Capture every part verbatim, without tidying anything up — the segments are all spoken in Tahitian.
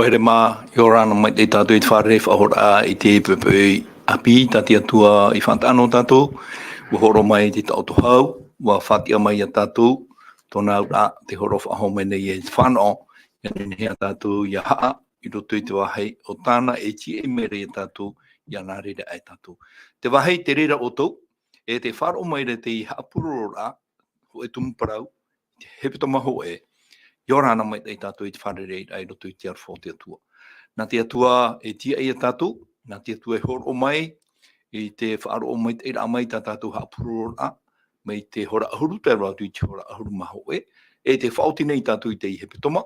Haere mā, ʻia ora na maitaʻi tātou i te fārerei faʻahou i te poʻipoʻi ʻāpī, tā te Atua i faʻataʻa nō tātou, ʻua hōroʻa mai te taʻoto hau, ʻua faʻatiʻa mai ia tātou, tōna auraʻa, tē hōroʻa faʻahou mai nei e te fānaʻo, ʻia nehenehe ā tātou ʻia haʻa, i roto i te vāhi o tāna e tīaʻi mai ra ia tātou, ʻia nā reira ā tātou. Te vāhi tē reira ʻoutou, e tē faʻaroʻo mai ra te haʻapurororaʻa, hōʻē tumu parau, te hepetoma hōʻē, ʻia ora na maitaʻi tātou i te fārereiraʻa i roto i te aroha o te Atua. Nā te Atua e tīaʻi ia tātou, nā te Atua e hōroʻa mai, i te faʻaroʻo maitaʻiraʻa mai tā tātou haʻapurororaʻa, mai te hora ʻahuru tae roa atu i te hora ʻahuru mā hōʻē, e tē faʻaoti nei tātou i te hepetoma,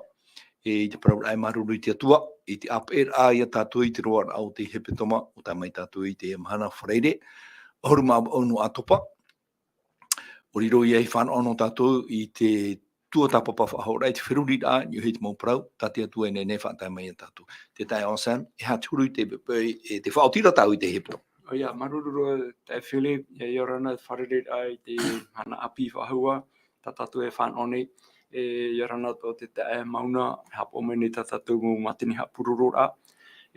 e i te parauraʻa e māuruuru i te Atua, i te ʻāpeʻeraʻa ia tātou i te roaraʻa o te hepetoma, ʻua tae mai tātou i te mahana Faraire, ʻahuru mā vaʻu nō ʻĀtopa, ʻua riro ia ei fānaʻo nō tātou i te tuatāpapa faʻahou ra, i te feruriraʻa, i niʻa i te mau parau, tā te Atua e nehenehe e faʻatae mai ia tātou. Te taeaʻe Anselme, e aha te huru i te poʻipoʻi, e tē faʻaoti ra tāua i te hepetoma. ʻOia, māuruuru roa taeaʻe Philip, ʻia ora na fārereiraʻa i te mahana ʻāpī faʻahou, tā tātou e fānaʻo nei, e, ʻia ora na atoʻa te taeaʻe Mauna, e haʻapaʻo mai nei tā tātou mau mātini haʻapurororaʻa.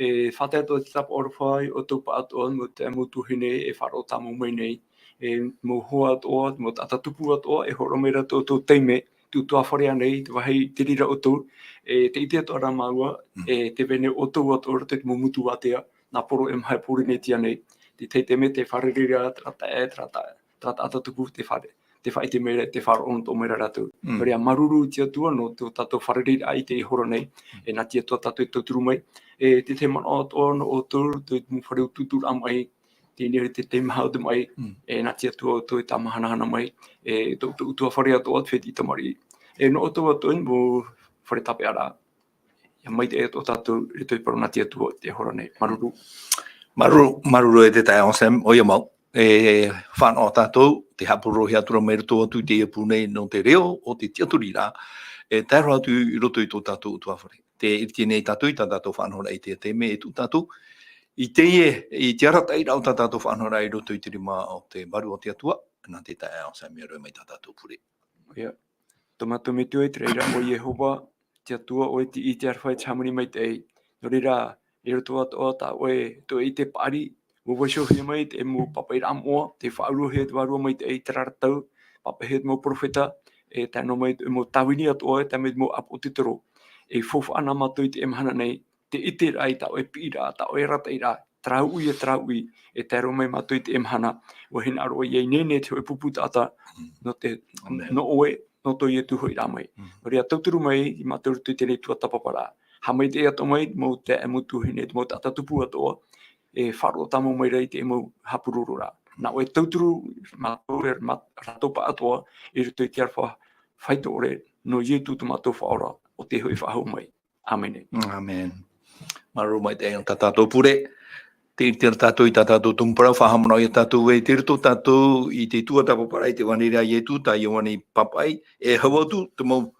E, faʻatae atoʻa te tāpaʻo aroha ia ʻoutou pāʻatoʻa, mau taeaʻe mau tuahine, e faʻaroʻo tāmau mai nei, e, mau hoa atoʻa, mau taʻata tupu atoʻa, e hōroʻa mai ra tō ʻoutou taime, tō ʻoutou ʻutuāfare ānei, te vāhi tē reira ʻoutou, e, tē ʻite atoʻa ra māua, Mm. e, tē vai nei ʻoutou atoʻa i roto i te mau motu ātea, nā Poro e maha e Pōrīnetia nei, te tahi taime tē fārerei ra terā taeaʻe, terā ta-, terā taʻata tupu, tē fare-, tē faʻaʻite mai ra, tē faʻaroʻo atoʻa mai ra rātou. Mm. Nō reira, māuruuru i te Atua, nō tō tātou fārereiraʻa i teie hora nei, Mm. e nā te Atua tātou e tauturu mai, e, te tahi manaʻo atoʻa nō ʻoutou, te mau fare utuuturaʻa maʻi, tei niʻa i te tahi maha o te maʻi, Mm. e nā te Atua ʻoutou e tāmahanahana mai, e tō, tō ʻoutou ʻutuāfare atoʻa, te fētiʻi tamariʻi. E nō ʻoutou atoʻa i mau fare tāpeʻaraʻa. ʻIa maitaʻi atoʻa tātou, i roto i te parau nā te Atua i teie hora nei. Māuruuru. Māuruuru, māuruuru e te taeaʻe Anselme, ʻoia mau. E fānaʻo tātou, tē haʻapurorohia atu ra mai roto atu i teie pū nei nō te reo o te tiʻaturiraʻa, e tae roa atu i roto i tō tātou ʻutuāfare. Tē ʻite nei tātou i tā tātou faʻanahoraʻa i teie taime, e tuʻu tātou, i teie, i te arataʻiraʻa o tā tātou faʻanahoraʻa i roto i te rima o te vārua o te Atua, nā te taeaʻe Anselme e rave mai tā tātou pure. ʻOia. Tō mātou Metua i te raʻi ra ʻo Iehova, te Atua ʻoe tei ʻite aroha i te hāmani maitaʻi. Nō reira, i roto atoʻa tā ʻoe, tō ʻoe ʻite paʻari, ʻua vaiihohia mai te mau pāpaʻiraʻa moʻa, tē faʻauruhia te Vārua Maitaʻi i terā ra tau, pāpaʻihia te mau perofeta, e tae noa mai te mau tāvini atoʻa, e tae mai te mau ʻāpōsetolo. E faufaʻa na mātou i teie mahana nei, te ʻiteraʻa i tā ʻoe piʻiraʻa, tā ʻoe arataʻiraʻa, terā uʻi e terā uʻi, e tae roa mai mātou i teie mahana, ʻua hinaʻaro ʻoia i nehenehe te hōʻē pupu taʻata, Mm. nō te, Amen. nō ʻoe, nō tō Ietu hoʻiraʻa mai. Mm. Nō reira, tauturu mai ia mātou i roto i teie tuatāpaparaʻa. Haʻamaitaʻi atoʻa mai, mau taeaʻe, mau tuahine, mau taʻata tupu atoʻa, e faʻaroʻo tāmau mai ra i te mau haʻapurororaʻa. Nā ʻoe e tauturu mātou, e mā-, rātou pāʻatoʻa, i roto i te aroha faito ʻore, nō Ietu tō mātou Faʻaora, ʻo tei hoʻi faʻahou mai. ʻĀmene. ʻĀmene. Māuruuru maitaʻi i tā tātou pure. Tē ʻite ra tātou i tā tātou tumu parau, faʻahaʻamanaʻo ia tātou ē, tei roto tātou i te tuatāpaparaʻa i te ʻuaneraʻa a Ietu, tā Ioane i pāpaʻi, e hau atu te mau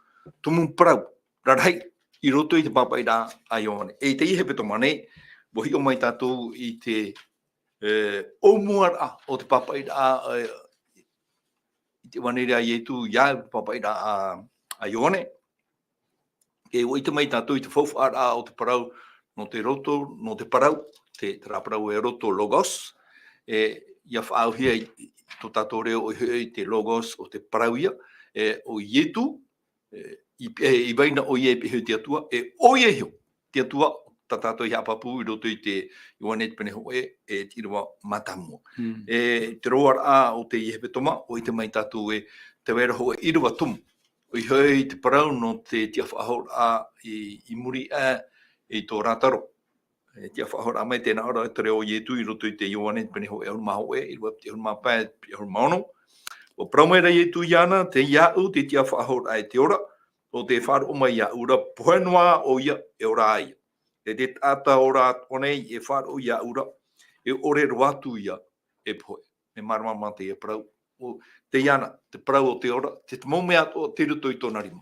tumu parau rarahi i roto i te pāpaʻiraʻa a Ioane. E i teie hepetoma nei, ʻua hiʻo mai tātou i te, e, ʻōmuaraʻa o te pāpaʻiraʻa, e, i te ʻuaneraʻa a Ietu, ia te pāpaʻiraʻa a, a Ioane. E ʻua ʻite mai tātou i te faufaʻaraʻa o te parau, nō te roto, nō te parau, te, terā parau e roto logos, e, ʻia faʻaauhia i, i tō tātou reo ʻoia hoʻi te logos, ʻo te parau ia, e, ʻo Ietu, e, i, e, i vai na ʻoia i pīhaʻi iho i te Atua, e ʻoia iho, te Atua, tā tātou i haʻapāpū i roto i te Ioane te pene hōʻē, e te ʻīrava mātāmua. Mm. E, te roaraʻa o teie hepetoma, ʻua ʻite mai tātou ē, tē vai ra hōʻē ʻīrava tumu. ʻOia hoʻi te parau nō te tiʻafaʻahouraʻa i, i muri aʻe i tō Lātaro. E tiʻafaʻahouraʻa mai, tē nā ʻō ra te reo o Ietu i roto i te Ioane te pene hōʻē ʻahuru mā hōʻē, ʻīrava piti ʻahuru mā pae, piti ʻahuru mā ono. ʻUa parau mai ra Ietu iāna, tei iāʻu te tiʻafaʻahouraʻa e te ora, ʻo tē faʻaroʻo mai iāʻu ra, pohe noa ʻoia, e ora ïa. E te taʻata ora atoʻa nei e faʻaroʻo iāʻu ra, e ʻore roa atu ïa e pohe. E mārama mā teie parau. ʻO teiāna, te parau o te ora, te, te mau mea atoʻa tei roto i tōna rima.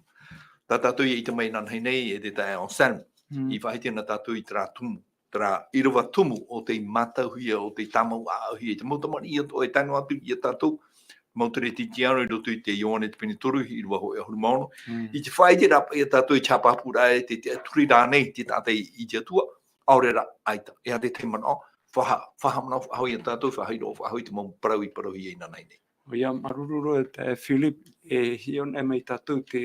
Tā tātou i ʻite mai inanahi nei, e te taeaʻe Anselme, Mm. i faʻahiti ana tātou i terā tumu, terā ʻīrava tumu ʻo tei mātauhia, ʻo tei tāmau-ʻāʻauhia, i te mau tamariʻi atoʻa e tae noa atu ia tātou, mau tere tītiʻa i roto i te Ioane te pene toru, ʻīrava hōʻē ʻahuru mā ono. Mm. I te faʻaʻite rā paʻi ia tātou i te haʻapāpūraʻa e te, te tiʻaturi rānei te taʻata i, i te Atua, ʻaore rā, ʻaita. E aha te tahi manaʻo, faʻa-, faʻahaʻamanaʻo faʻahou ia tātou, faʻahoʻi roa faʻahou i te mau parau i parauhia inānahi nei. ʻOia, māuruuru roa e Philip, e hiʻo anaʻe mai tātou te,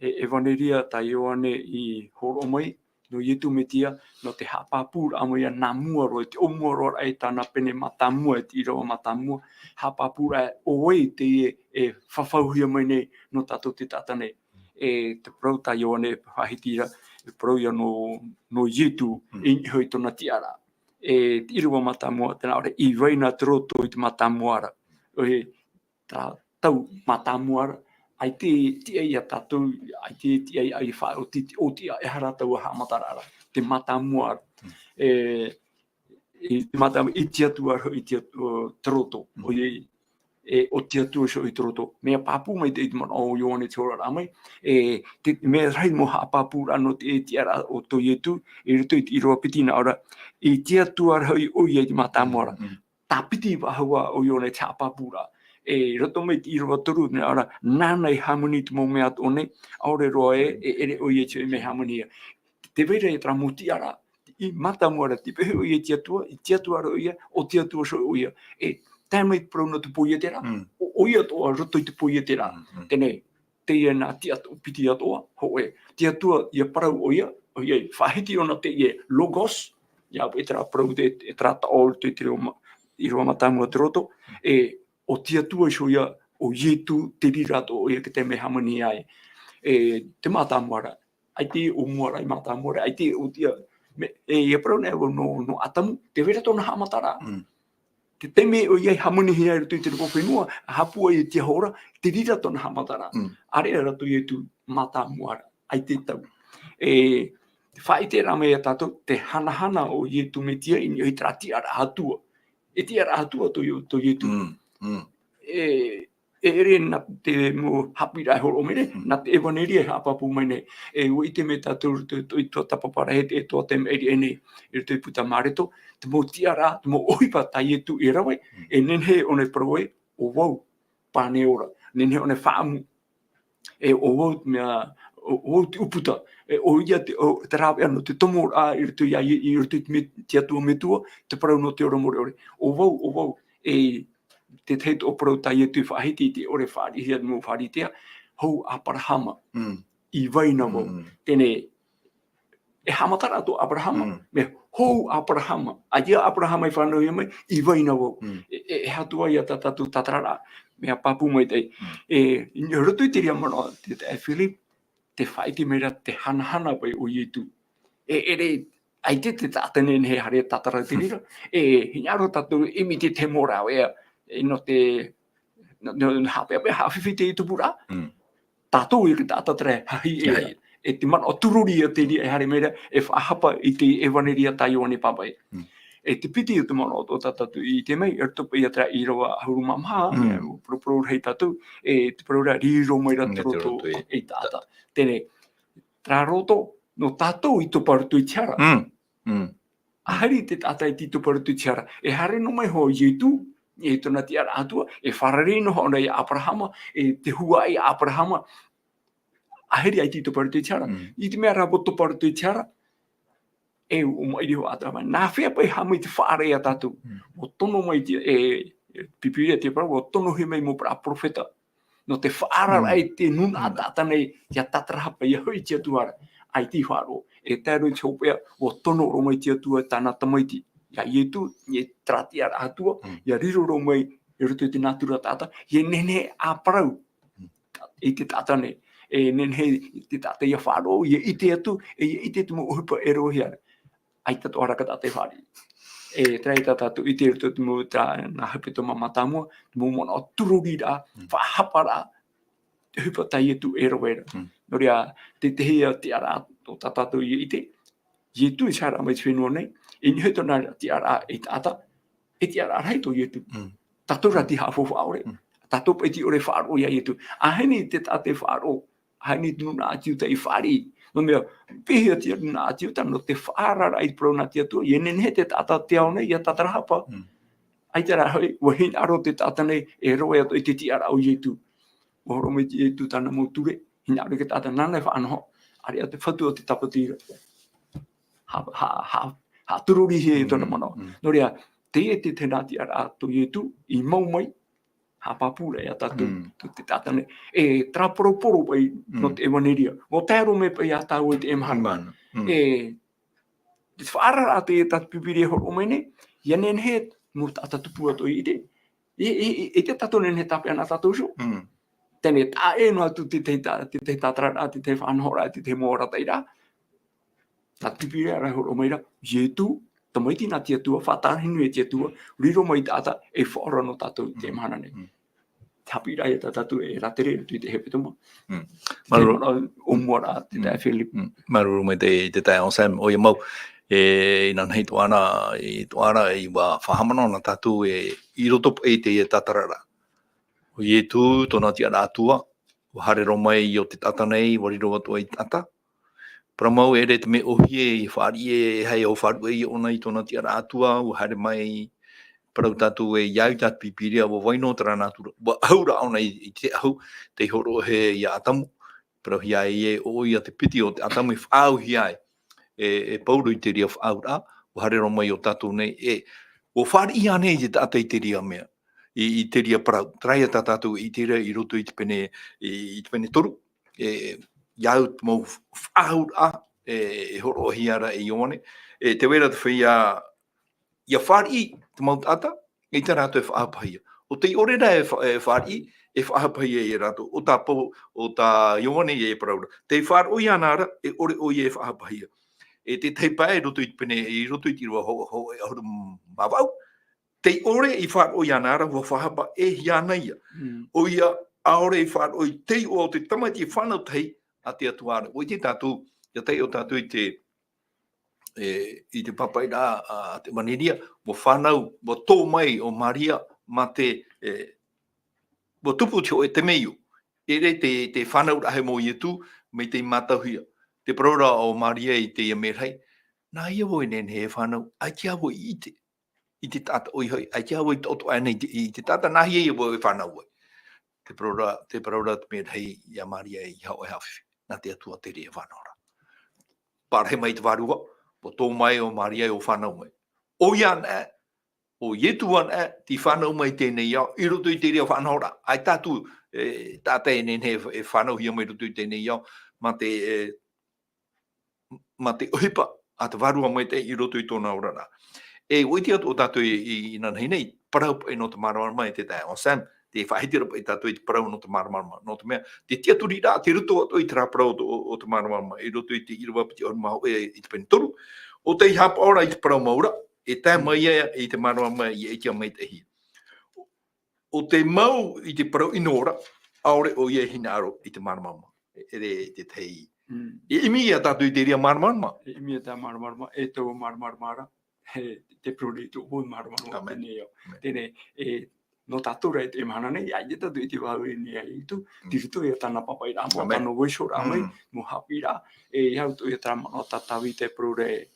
e, ʻevaneria tā Ioane i hōroʻa mai, nō Ietu Metia, nō te haʻapāpūraʻa mai ia nā mua roa, te ʻōmuaraʻa i tāna pene mātāmua, i te ʻīrava mātāmua, haʻapāpūraʻa ʻo vai teie e fafauhia mai nei nō tātou te taʻata nei. E te parau tā Ioane e faʻahiti ra, e parau ia nō, nō Ietu, Mm. i niʻa hoʻi tōna tiʻaraʻa. E te ʻīrava mātāmua, tē nā ʻō ra, i vai na te roto i te mātāmua ra. ʻOia, tā tau mātāmua ra, ʻaita e tiʻa ia tātou, ʻaita e tiʻa ia faʻaoti, oti, ʻehara taua haʻamataraʻa ra, te mātāmua ra. Mm. E, i te mātāmua, i te Atua hoʻi te Atua, te roto, Mm. ʻoia, e, ʻo te Atua hoʻi te roto. Mea pāpū mai te, i te manaʻo o Ioane te hōroʻaraʻa mai, e, te, mea rahi mau haʻapāpūraʻa nō te, e tiʻaraʻa o tō Ietu, i roto i te ʻīrava piti nā ʻō ra, i te Atua hoʻi ʻoia i te mātāmua ra. Mm. Tāpiti faʻahou ā ʻo Ioane te haʻapāpūraʻa. E, i roto mai te ʻīrava toru, nā ʻō ra, nāna i hāmani i te mau mea atoʻa nei, ʻaore roa ē, e ʻere ʻoia i te mea hāmanihia. Tē vai ra ia terā mau tiʻaraʻa, i mātāmua ra, tē pehe ʻoia i te Atua, i te Atua ra ʻoia, ʻo te Atua hoʻi ʻoia. E, tae mai te parau nō te poietera, Mm. ʻo, ʻoia atoʻa roto i te poietera. Mm, mm. Teie, teie nā tiʻa atoʻa, piti atoʻa, hōʻē. Te Atua, ia parau ʻoia, ʻoia, faʻahiti ʻōna teie logos, ia, e terā parau te, e terā taʻo te, te reo ma-, ʻīrava mātāmua te roto, e, ʻo te Atua iho ia, ʻo Ietu, te reira atoʻa ʻoia te mea hāmani ai. E, te mātāmua ra, ʻaita e ʻōmuaraʻa i mātāmua ra, ʻaita e oti ā, me, e, ia parau nei au nō, nō Atamu, tē vai ra tōna haʻamataraʻa. Mm. Te taime ʻoia i hāmanihia i roto i te reo fenua, haʻapūai i te aho ra, te reira tōna haʻamataraʻa. Mm. ʻĀreʻa rā tō Ietu mātāmua ra, ʻaita e tau. E, te faʻaʻiteraʻa mai ia tātou, te hanahana o Ietu Metia i niʻa i terā tiʻaraʻa Atua. E tiʻaraʻa Atua tō Ie-, tō Ietu. Mm, mm. E, e ʻere nā te mau haʻapiʻiraʻa e hōroʻa mai nei, Mm. nā te ʻevaneria e haʻapāpū mai nei. E, ʻua ʻite mai tātou i roto i te tuatāpapa rahi, e te, e toa te maʻiri aʻe nei, i roto i te puta Mareko, te mau tiʻaraʻa, te mau ʻohipa tā Ietu e rave, Mm. e nehenehe ʻōna e parau ai, ʻo vau, pane ora. Nehenehe ʻōna e faʻaʻamu. E ʻo vau te mea, ʻo, ʻo vau te ʻūputa. E ʻoia te, ʻo, te rāveʻa nō te tomoraʻa i roto ia, i, i roto i te me-, te Atua Metua, te parau nō te ora mure ʻore. ʻO vau, ʻo vau, e te tahi atoʻa parau tā Ietu i faʻahiti i te ʻore fāriʻi, ia te mau Pharisea, hou ʻĀparaama. Mm. I vai na vau. Mm. Teie, e haʻamataraʻa tō ʻĀparaama, Mm. mea hou ʻĀparaama. ʻAita ʻĀparaama i fānauhia mai, i vai na vau. Mm. E, e, e aha atu ā ia tā tātou tātararaʻa, mea pāpū maitaʻi. Mm. E, i roto i te reira manaʻo, te, te, e Philip, tē faʻaʻite mai ra te hanahana paʻi o Ietu. E, e ʻere, ʻaita te taʻata nehenehe e haere e tātara i te reira. E, hinaʻaro tātou e ʻimi i te mau rāveʻa, e, nō te, nō, nō, nō haʻapeʻapeʻa, haʻafifi te tupuraʻa. Mm. Tātou e te taʻata terā e hahi e, Hahi. e te manaʻo tūrori ia te reira e haere mai ra, e faʻahapa i te ʻevaneria tā Ioane Pāpaʻi. Mm. E te piti o te manaʻo tā tātou i ʻite mai, e roto paʻi ia terā ʻīrava ʻahuru mā maha, Mm. e, poroporo rahi tātou, e te parau ra, riro mai ra Mm, te te roto roto i i te taʻata. Teie, terā roto, nō tātou i topa roto i te hara. Mm. Mm. ʻAhiri te taʻata i te topa roto i te hara. E haere noa mai hoʻi Ietu, e tōna tiʻaraʻa Atua, e fārerei noa hoʻi ʻōna ia ʻĀparaama, e te huaʻai a ʻĀparaama, ʻahiri ʻaita i topa roto i te hara. Mm. I te mea rā ʻua topa roto i te hara, e ʻua maʻiri hoʻi ʻĀparaama. Nā hea paʻi haʻamau i te faʻaara ia tātou? Mm. ʻUa tono mai te, e, e, Pīpīria tē parau, ʻua tonohia mai mau parau perofeta. Nō te faʻaara Mm. i te nūnaʻa Mm. taʻata nei, ia tātarahapa, ia hoʻi i te Atua ra. ʻAita i faʻaroʻo. E tae roa i te hopeʻa, ʻua tono roa mai te Atua i tāna tamaiti. Ia Ietu, e terā tiʻaraʻa Atua, Mm. ia riro roa mai i roto i te nātura taʻata, ia nehenehe ʻa parau Mm. i te taʻata nei. E nehenehe i te taʻata ia faʻaroʻo, ia ʻite atu, e ia ʻite te mau ʻohipa e rave ra. ʻAita atoʻa rā ka taʻata e fāriʻi. E, terā ia tā tātou i ʻite i roto i te mau, tā, nā hepetoma mātāmua, te mau manaʻo tūroriraʻa, Mm. faʻahaparaʻa, te ʻohipa tā Ietu e rave ra. Mm. Nō reira, te, te tahi ia tiʻaraʻa tā tātou i ʻite, Ietu i haere mai i te fenua nei, i niʻa i tōna tiʻaraʻa ei taʻata, e tiʻaraʻa rahi tō Ietu. Mm. Tātou rā tei haʻafaufaʻa ʻore. Mm. Tātou paʻi tei ʻore e faʻaroʻo ia Ietu. ʻAhani te taʻata e faʻaroʻo, ʻaita te nūnaʻa ʻāti Iuta i fāriʻi. Nō te mea, piʻi te nūnaʻa ʻāti Iuta, nō te faʻaararaʻa i te parau nā te Atua, ia nehenehe te taʻata te ao nei, ia tātarahapa. Mm. ʻAita rā hoʻi, ʻua hinaʻaro te taʻata nei, e roaʻa atu i te tiʻaraʻa o Ietu. ʻUa hōroʻa mai Ietu tāna mau ture, hinaʻaro i te taʻata nāna e faʻanaho, ʻāreʻa te fatu o te tāpati ra. Ha, ha, ha, ha tururihia i tōna Mm, manaʻo. mm. Nō reira, teie te, te nā tiʻaraʻa tō Ietu, i mau mai, haʻapāpū ra ia tātou, Mm. tō te taʻata nei. E, terā poroporo paʻi nō Mm. te ʻevaneria. ʻUa tae roa mai paʻi ia tāua i teie mahana. Mahana. Mm. E, te faʻaararaʻa teie tā te Pīpīria e hōroʻa mai nei, ʻia nehenehe mau taʻata tupu atoʻa i ʻite. I, i, i, i te tātou nehenehe tāpeʻa nā tātou iho. Mm. Teie nei, taʻa ʻē noa atu te, te, te, te, te tātararaʻa, te, te faʻanahoraʻa, te, te mau arataʻiraʻa. Tā te Pīpīria rā e hōroʻa mai ra, Ietu, tamaiti nā te Atua, faʻatahine e te Atua, riro mai taʻata, e faʻaora nō tātou i teie Mm. mahana nei. Mm. Te haʻapiʻiraʻa ia tā tātou e rātere atu i te hepetoma. Mm. Te Māuruuru. manaʻo ʻōmuaraʻa, te Mm. taeaʻe Philip. Mm. Māuruuru maitaʻi te taeaʻe Sam, ʻoia mau, e, inanahi atoʻa na, i atoʻa ra, ʻua faʻahaʻamanaʻo na tātou e, i roto paʻi i te tātararaʻa. ʻO Ietu, tōna tiʻaraʻa Atua, ʻua haere roa mai i ʻō te taʻata nei, ʻua riro atoʻa i taʻata. Parau mau ʻeʻere te mea ʻōhie, i fāriʻi e, e haere ʻo faʻaruʻe ʻōna i tōna tiʻaraʻa Atua, ʻua haere mai, parau tātou ē, ʻia au tā te Pīpīria, ʻua vai noa terā nātura, ʻua ʻahu ra ʻōna i, i te ʻahu, tei hōroʻahia e Atamu, parauhia ai ē, ʻo ʻoia te piti o te Atamu i faʻaauhia ai, e, e Pauro i te reira faʻaauraʻa, ʻua haere roa mai ʻo tātou nei, e, ʻua fāriʻi ānei te taʻata i te reira mea, i, i te reira parau, terā ia tā tātou i te reira i roto i te pene, i, i te pene toru, e, ʻia au te mau faʻaauraʻa, e, e hōroʻahia ra e Ioane, e, tē vai ra te feiā, ʻia fāriʻi te mau taʻata, ʻeita rātou e faʻahapahia. ʻO tei ʻore rā e fa-, e fāriʻi, e faʻahapahia ia rātou. ʻO tā Pau-, ʻo tā Ioane ia e parau ra. Tei faʻaroʻo iāna ra, e ʻore ʻoia e faʻahapahia. E te tahi pae i roto i te pene, i roto i te ʻīrava hō-, hō-, e ʻahuru mā vaʻu, tei ʻore i faʻaroʻo iāna ra, ʻua faʻahapa e iāna ia. Mm. ʻOia, ʻaore i faʻaroʻo i te iʻoa o te tamaiti fānau tahi a te Atua ra. ʻUa ʻite tātou, ʻia taiʻo tātou i te, e, i te pāpaʻiraʻa a te ʻEvaneria, ʻua fānau, ʻua tō mai ʻo Maria mā te, e, ʻua tupu te hōʻē temeio. ʻEʻere te, te fānauraʻahia mau o Ietu, mai tei mātauhia. Te parau ra ʻo Maria i teie merahi, nāhea vau e nehenehe e fānau, ʻaita vau i ʻite i te taʻata ʻoia hoʻi, ʻaita vau i taʻoto aʻe nei i te, i te taʻata, nāhea ia vau e fānau ai. Te parau ra, te parau ra te merahi ia Maria, ʻeiaha ʻoe e haʻafefe, nā te Atua te reira e fānauraʻa. Parahi mai te Vārua, ʻua tō mai ʻo Maria ʻo fānau mai. ʻOia anaʻe, ʻo Ietu anaʻe, tei fānau mai i teie nei ao, i roto i te reira faʻanahoraʻa. ʻAita atu, e, taʻata e nehenehe e, e fānauhia mai i roto i teie nei ao, mā te, e, mā te ʻohipa a te Vārua Maitaʻi i roto i tōna oraraʻa. E, ʻua ʻite atoʻa tātou i, i, inanahi nei, parau paʻi nō te māramarama e te taeaʻe Sam, tē faʻahiti ra paʻi tātou i te parau nō te māramarama. Nō te mea, te tiʻaturiraʻa, tei roto atoʻa i terā parau o, o, o te māramarama, i roto i te ʻīrava piti ʻahuru mā hōʻē i te pene toru, ʻo tei haʻapaʻo ra i te parau mau ra, e tae mai ia i te māramarama ʻia ʻitehia maitaʻi. ʻO tē mau i te parau ʻino ra, ʻaore ʻoia e hinaʻaro i te māramarama. E, ʻeʻere te tahi. Mm. E ʻimi ia tātou i te reira māramarama. E ʻimi ia tā māramarama, e taua māramarama ra, e te parau nei tō ʻoe māramarama. ʻĀmene. Teie au. ʻĀmene. Teie nei, e, nō tātou ra i teie mahana nei, ʻaita tātou i ʻite vau i niʻa iho, Mm. tei roto ia tāna pāpaʻiraʻa mau, ʻĀmene. Tāna vaiihoraʻa mai, Mm. mau haʻapiʻiraʻa, e, ʻeiaha atoʻa ia terā manaʻo tā Tāvita e parau ra, e,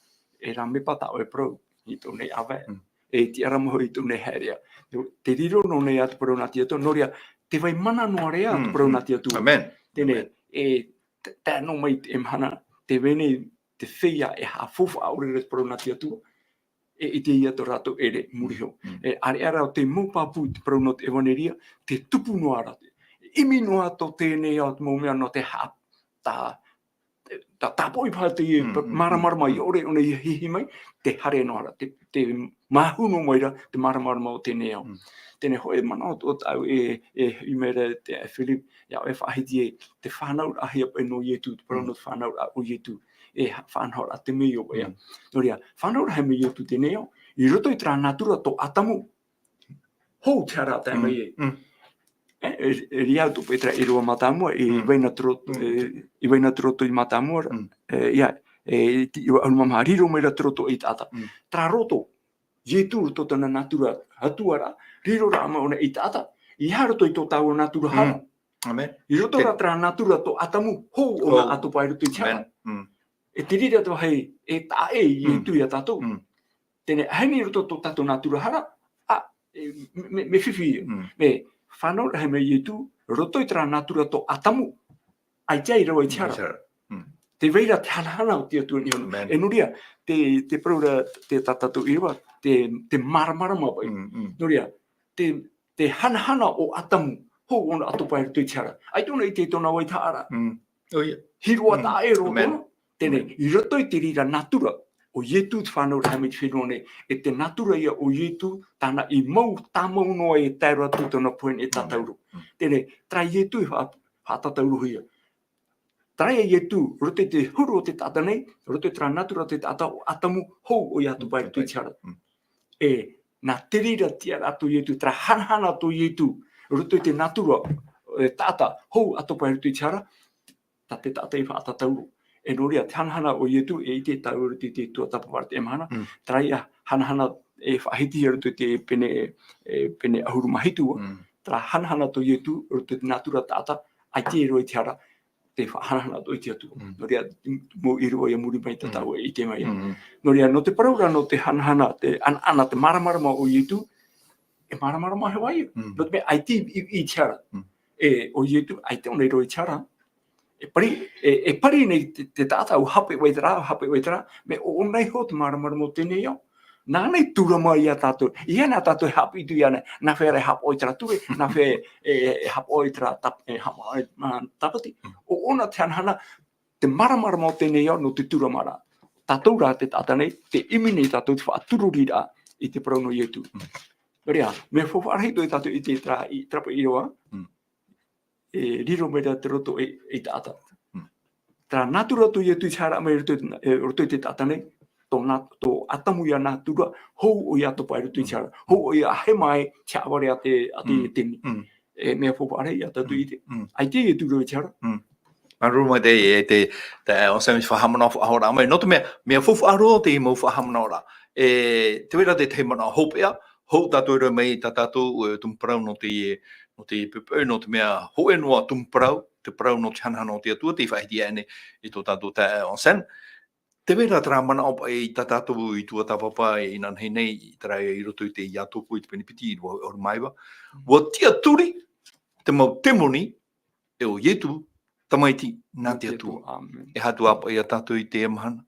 e rāmepa tā ʻoe parau, i tō nei ʻāvae. Mm. E tiʻa ra mau i tō nei haereʻa. Te, te riro noa nei ā te parau nā te Atua, nō reira, tē vai mana noa ra ā te Mm, parau mm. nā te Atua. ʻĀmene. Teie nei, ʻĀmene. E, t-, tae noa mai i teie mahana, tē vai nei te feiā e haʻafaufaʻa ʻore ra i te parau nā te Atua, e, i teie atu rātou ʻere i muri iho. Mm. E, ʻāreʻa rā ʻo te mau pāpū i te parau nō te ʻEvaneria, tē tupu noa ra. ʻImi noa atoʻa teie nei ā te mau mea nō te haʻa-, tā-, tā-, tāpoʻi paha te Mm, mm, mm, māramarama mm. ʻaore ʻōna i hihi mai, tē haere noa ra, tē, tē māhū noa mai ra te māramarama o teie nei ao. Mm. Teie nei hōʻē manaʻo atoʻa tāʻu e, e, i mea ra te, e Philip, ʻia au e faʻahiti ē, te fānauraʻahia paʻi nō Ietu, te parau Mm. nō te fānauraʻa o Ietu, e ha-, faʻanahoraʻa temeio paʻi ā. Mm. Nō reira, fānauraʻahia mai Ietu i teie nei ao, i roto i terā nātura tō Atamu, hou te hara tae mai ai. Mm. E, e, e riro atu paʻi terā ʻīrava mātāmua, i Mm. vai na te roto, Mm. e, i vai na te roto i mātāmua ra, Mm. e, ia, e, i te ʻīrava ʻahuru mā maha, riro mai ra te roto i taʻata. Mm. Terā roto, Ietu tō tāna nātura Atua ra, riro ra mai ʻōna i taʻata, ʻeiaha roto i tō tāua nātura hara. Mm. ʻĀmene. I roto Te- ra terā nātura tō Atamu, hou ʻōna Hou. ʻātopa i roto i te hara. ʻĀmene. Mm. E te reira te vāhi, e taʻa ʻē Mm. Ietu ia tātou. Mm. Teie nei, ʻaita i roto tō tātou nātura hara, ā, e, me, me, me fifi ia. Mm. Me fānauraʻa mai Ietu, roto i terā natura tō Atamu, ʻaita i rave i te hara. Te vai ra te hanahana o te Atua i niʻa. Amen. E nō reira, te, te parau ra, te tā tātou ʻīrava, te, te māramarama paʻi. Mm, mm. Nō reira, te, te hanahana o Atamu, hou ʻōna ʻatopa i roto i te hara. ʻAita ʻōna i ʻite i tōna vai taʻa ra. Mm. ʻO ia. Hīroʻa taʻa ʻē roa tōna. Teie nei, i roto i te reira natura, ʻo Ietu te fānauraʻa mai i te fenua nei, e te natura ia o Ietu, tāna i mau, tāmau noa e tae roa atu tōna pohe e tātauro. Mm. Teie nei, terā Ietu e fa-, faʻatātaurohia. Terā ia Ietu, roto i te huru o te taʻata nei, roto i terā natura o te taʻata ʻo Atamu, hou ʻoia ʻatopa i roto i te hara. Mm. E, nā te reira tiʻa ra tō Ietu, terā hanahana tō Ietu, roto i te natura, e, taʻata, hou ʻatopa i roto i te hara, tā te taʻata i faʻatātauro. E nō reira, te hanahana o Ietu, e ʻite tāua i te, te tuatāpapa i teie mahana, Mm. terā ia hanahana e faʻahitihia i roto i te pene, e, pene ʻahuru mā hitu, Mm. terā hanahana tō Ietu, roto i te natura taʻata, ʻaita i rave i te hara, te faʻahanahana atoʻa i te Atua. Mm. Nō reira, mau ʻīrava ia muri mai tā Mm. tāua e ʻite mai. Mm, mm. Nō reira, nō te parau ra, nō te hanahana, te ʻanaʻana, te māramarama o Ietu, e māramarama hoʻi ia. Mm. Nō te mea ʻaita i, i, i te hara. Mm. E, ʻo Ietu, ʻaita ʻōna i rave i te hara. E pari, e, e pari nei te, te taʻata ʻua hape ʻoe terā, hape ʻoe terā, mea ʻo ʻōna iho te māramarama o teie nei ao. Nāna i tūrama ia tātou. ʻEiaha tātou e haʻapiʻi atu iāna, nā hea rā e haʻapaʻo i terā ture, nā hea e, e, e haʻapaʻo i terā tap-, e haʻapaʻo i, ā, tāpati. Mm. ʻO ʻōna te hanahana, te māramarama o teie nei ao nō te tūrama ra. Tātou rā te taʻata nei, tē ʻimi nei tātou te faʻatururiraʻa i te parau nō Ietu. Mm. Nō reira, mea faufaʻa rahi atoʻa ia tātou i te terā, i terā paʻi ʻīrava. Mm. E riro mai ra te roto e, e taʻata. Mm. Terā natura tō Ietu i te hara mai roto, e, roto i te taʻata nei, tō nā-, tō Atamu ia natura, hou ʻoia ʻatopa i roto i te hara. Hou ʻoia e haere mai, te haʻavare a te, a te Mm. Eteni. Mm. E mea faufaʻa rahi ia tātou i te. Mm. ʻAita i Ietu i rave i te hara. Mm. Māuruuru maitaʻi e te, te, ʻo Sami faʻahaʻamanaʻo faʻahou ra mai. Nō te mea, mea faufaʻa roa te mau faʻahaʻamanaʻo ra. E, te vai ra te tahi manaʻo hopeʻa, hou tātou e rave mai tā tātou, e, tumu parau nō te, nō te poʻipoʻi, nō te mea hōʻē noa tumu parau, te parau nō te hanahana o te Atua, tei faʻahiti aʻe nei i tō tātou taeaʻe Anselme. Te vai ra terā manaʻo paʻi tā tātou i tuatāpapa inanahi nei, terā i roto i te Iakobo i te pene piti, ʻīrava ʻahuru mā iva. Mm. ʻUa tiʻaturi te mau temoni, e ʻo Ietu, tamaiti nā te Atua. Amen. E haʻatuaʻa paʻi ia tātou i teie mahana.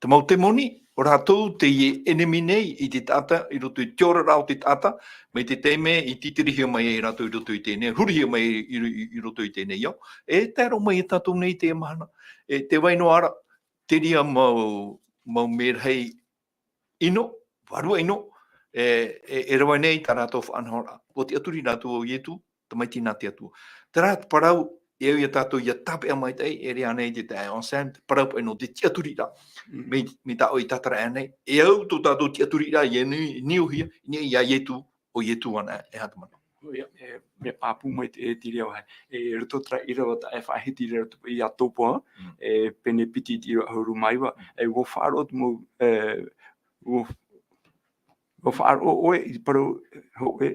Te mau temoni, ʻo rātou teie ʻenemi nei i te taʻata, i roto i te oraraʻa o te taʻata, mai te taime i tītirihia mai ai rātou i roto i teie nei, hurihia mai i, i, i roto i teie nei ao. E tae roa mai ia tātou nei i teie mahana. E te vai noa ra, te reira mau, mau merahi ʻino, vārua ʻino, e, e, e rave nei tā rātou faʻanahoraʻa. ʻUa tiʻaturi rātou ʻo Ietu, tamaiti nā te Atua. Terā te parau, e au ia tātou ʻia tāpeʻa maitaʻi, e riro nei te taeaʻe Anselme, te parau paʻi nō te tiʻaturiraʻa. Mm. Mai, mai tā ʻoe i tātara aʻe nei, e au tō tātou tiʻaturiraʻa, ʻia ni-, niuhia, i niʻa iā Ietu, ʻo Ietu anaʻe, e aha te manaʻo? ʻO ia, e, mea pāpū mai te, e te reira, e, roto terā ʻīrava tā e faʻahiti ra roto i Iakobo, Mm. e, pene piti i te ʻīrava ʻahuru mā iva, Mm. e, ʻua faʻaroʻo te mau, e, ʻua, ʻua faʻaroʻo ʻoe i te parau, hōʻē,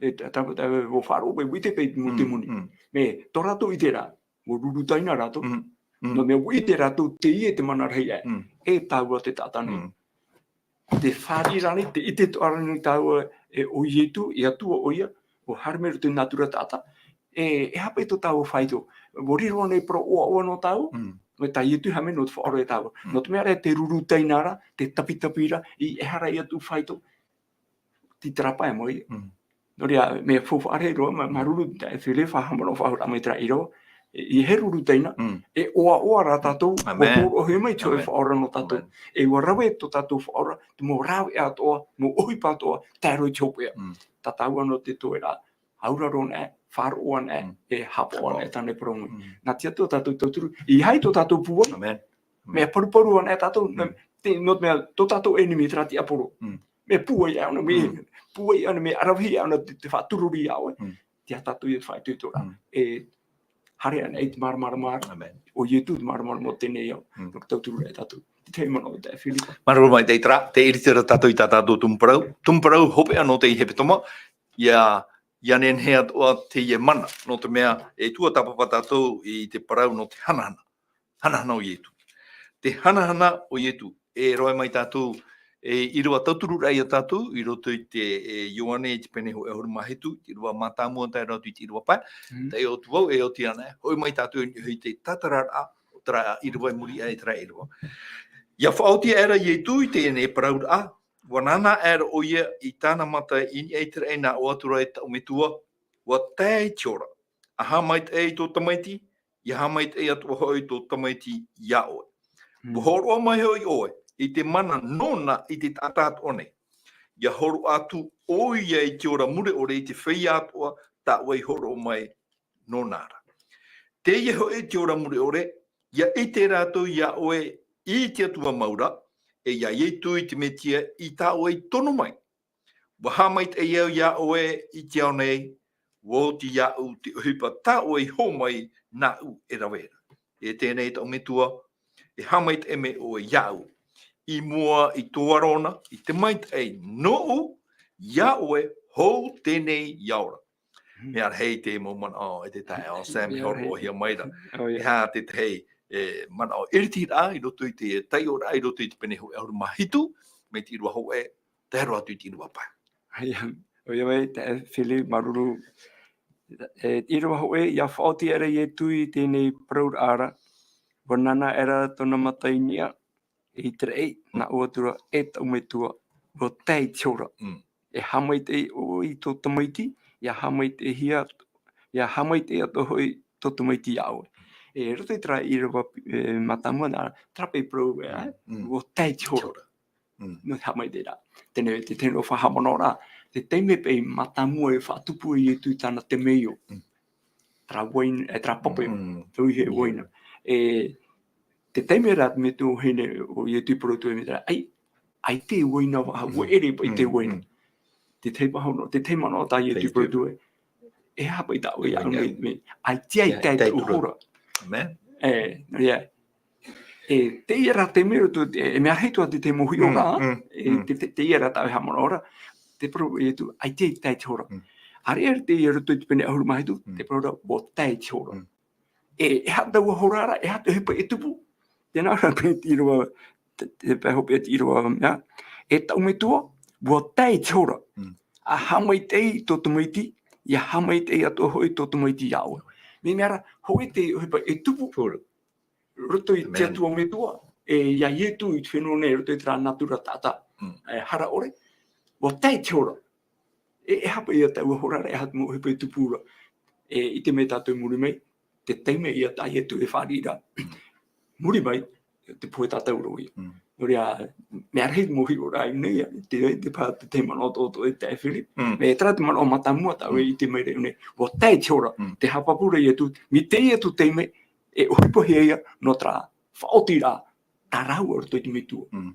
e, tā, tā, tā, ʻua faʻaroʻo ʻoe, ʻua ʻite paʻi i te mau Mm, temoni. Mm. Mea, tō rātou ʻite ra, ʻua ruru taina rātou. Mm, mm. Nō te mea ʻua ʻite rātou teie te mana rahi aʻe. Mm. E tāua te taʻata nei. Mm. Te fāriʻi ra nei, te ʻite atoʻa ra nei tāua e ʻo Ietu, e Atua ʻoia, ʻua haere mai roto i te natura taʻata. E, e aha paʻi tō tāua faito? ʻUa riro nei parau ʻoaʻoa nō tāua, Mm. mai tā Ietu e haere mai nō te faʻaora ia tāua. Mm. Nō te mea ra te ruru taina ra, te tapitapi ra, i, e aha ra ia tō faito. Tei terā pae mai. Mm. Nō reira, mea faufaʻa rahi roa, mā, Mm. māuruuru taeaʻe Philip, faʻahaʻamanaʻo faʻahou ra mai terā ʻīrava. E, e ruru taina, Mm. e ʻoaʻoa rā tātou, ʻua Amen. Hōroʻahia mai te hōʻē Amen. faʻaora nō tātou. Amen. E ʻua rave tō tātou faʻaora, te mau rāveʻa atoʻa, mau ʻohipa atoʻa, tae roa i te hopeʻa. Mm. Tā tāua noa te toeraʻa, auraro anaʻe, faʻaroʻo anaʻe, Mm. e haʻapaʻo anaʻe Haʻapaʻo. tāna e parau mai. Mm. Nā te Atua tātou tauturu, ʻeiaha tō tātou pūai, Amen. Mea paruparu anaʻe tātou, Mm. te, nō te mea, tō tātou ʻenemi terā tiaporo. Mm. Mea pūai ʻōna, mea Mm. pūai ʻōna, mea ʻaravihi ʻōna te, te faʻatururi iā ʻoe. Mm. Tiʻa tātou ia te faʻaitoito ra. Mm. E haere anaʻe i te māramarama ra. Amen. ʻO Ietu te māramarama o teie nei ao. Mm. Nō te tauturu ra e tātou. Te tahi manaʻo taeaʻe Philip. Māuruuru maitaʻi terā, tē ʻiriti ra tātou i tā tātou tumu parau. Tumu parau hopeʻa nō teie hepetoma. ʻIa, ʻia nehenehe atoʻa teie mana. Nō te mea, e tuatāpapa tātou i te parau nō te hanahana. Hanahana o Ietu. Te hanahana o Ietu. E rave mai tātou e ʻīrava tauturu rā ia tātou, i roto i te, e, Ioane i te pene hōʻē ʻahuru mā hitu, te ʻīrava mātāmua tae roa atu i te ʻīrava pae, Mm. tae atu vau, e oti ana, hoʻi mai tātou i niʻa i te tātararaʻa, o terā ʻīrava i muri aʻe i terā ʻīrava. ʻIa faʻaoti aʻera Ietu i teie nei parauraʻa, ʻua nānā aʻera ʻoia i tāna mata i niʻa i te raʻi nā ʻō atu ra e taʻu metua, ʻua tae i te ora. ʻA haʻamaitaʻi i tō tamaiti, ʻia haʻamaitaʻi atoʻa hoʻi tō tamaiti iā ʻoe. Mm. ʻUa hōroʻa mai hoʻi ʻoe, i te mana nōna i te taʻata atoʻa nei. ʻIa hōroʻa atu ʻoia i te ora mure ʻore i te feiā atoʻa, tā ʻoe i hōroʻa mai nōna ra. Teie hoʻi te ora mure ʻore, ʻia ʻite rātou iā ʻoe i te Atua mau ra, e iā Ietu i te Metia i tā ʻoe i tono mai. ʻUa haʻamaitaʻi au iā ʻoe i te ao nei, ʻua oti iāʻu te ʻohipa tā ʻoe i hōmai nāʻu e rave ra. E teie nei taʻu metua, e haʻamaitaʻi mai ʻoe iāʻu. I mua i tō aro na, i te maitaʻi nōʻu, iā ʻoe hou teie nei ʻia ora. Mm. Mea rahi te mau manaʻo, e te taeaʻe Sam, e Mea rahi. hōroʻahia mai ra. Oh, yeah. E aha te tahi, e, manaʻo ʻiritiraʻa i roto i te taiʻoraʻa, i roto i te pene hōʻē ʻahuru mā hitu, mai te ʻīrava hōʻē, tae roa atu i te ʻīrava pae. ʻOia, ʻoia mai, taeaʻe Philip, māuruuru. E, ʻīrava hōʻē, ʻia faʻaoti aʻera Ietu i teie nei parauraʻa ra, ʻua nānā aʻera tōna mata i niʻa i te raʻi, Mm. nā ʻō atu ra, e taʻu metua, ʻua tae i te ora. Mm. E haʻamaitaʻi ʻoe i tō tamaiti, ʻia haʻamaitaʻihia, ʻia haʻamaitaʻi atoʻa hoʻi tō tamaiti iā ʻoe. E roto i terā ʻīrava, e, mātāmua nā, terā paʻi parau, e, Mm. ʻua tae i te ora. Mm. Nō te haʻamaitaʻiraʻa. Teie, te, te nō faʻahaʻamanaʻoraʻa, te taime paʻi mātāmua e faʻatupu ai Ietu i tāna temeio. Mm. Terā uaina, e, terā pape, Mm. tauihaʻa Yeah. uaina. E, te taime ra, te metua vahine, ʻo Ietu i parau atu ai mai terā, ʻAi, ʻaita e uaina, ʻua Mm. ʻere paʻi te Mm. uaina. Mm. Te tahi manaʻo, te tahi manaʻo tā Ietu i Thank you. parau atu ai. E aha paʻi tā ʻoe, Thank you. me, me, ʻaita e Yeah, tae i tae te ora. ora. Amen. E, nō reira. E, teie rā te mea roto, e, e mea rahi atoʻa te, te mau hiʻoraʻa, Mm, mm, e, mm. te, te, teie rā tā ʻoe haʻamanaʻo ra, te parau a Ietu, ʻaita e tae i te ora. Mm. ʻĀreʻa rā teie roto i te pene ʻahuru mā hitu, Mm. te parau ra, ʻua tae i te ora. Mm. E, e aha taua hora ra, e aha te ʻohipa e tupu, tē nā ʻō ra paʻi te ʻīrava, te, te pae hopeʻa te ʻīrava mea, e taʻu metua, ʻua tae i te ora. Mm. ʻA haʻamaitaʻi i tō tamaiti, ʻia haʻamaitaʻi atoʻa hoʻi tō tamaiti iā ʻoe. Mea, mea rā, hōʻē te ʻohipa e tupu, Hora. roto i te Amen. Atua metua, e, iā Ietu i te fenua nei, roto i terā natura taʻata, Mm. e, hara ʻore, ʻua tae i te ora. E, e aha paʻi ia taua hora ra, e aha te mau ʻohipa e tupu ra. E, ʻite mai tātou i muri mai, te taime ia tā Ietu e fāriʻi ra. Mm. Muri mai, te pohe tātauro ïa. Mm. Nō reira, mea rahi te mau hiʻoraʻa i ʻō nei, te, te pā, te, te manaʻo atoʻa e taeaʻe Philip. Mm. Mea terā te manaʻo mātāmua tā ʻoe Mm. i ʻite mai ra i ʻō nei. ʻUa tae i te ora, Mm. te haʻapāpū ra Ietu, mai teie atu taime, e ʻohipahia ïa nō terā faʻaotiraʻa, tā rāua roto i te metua. Mm.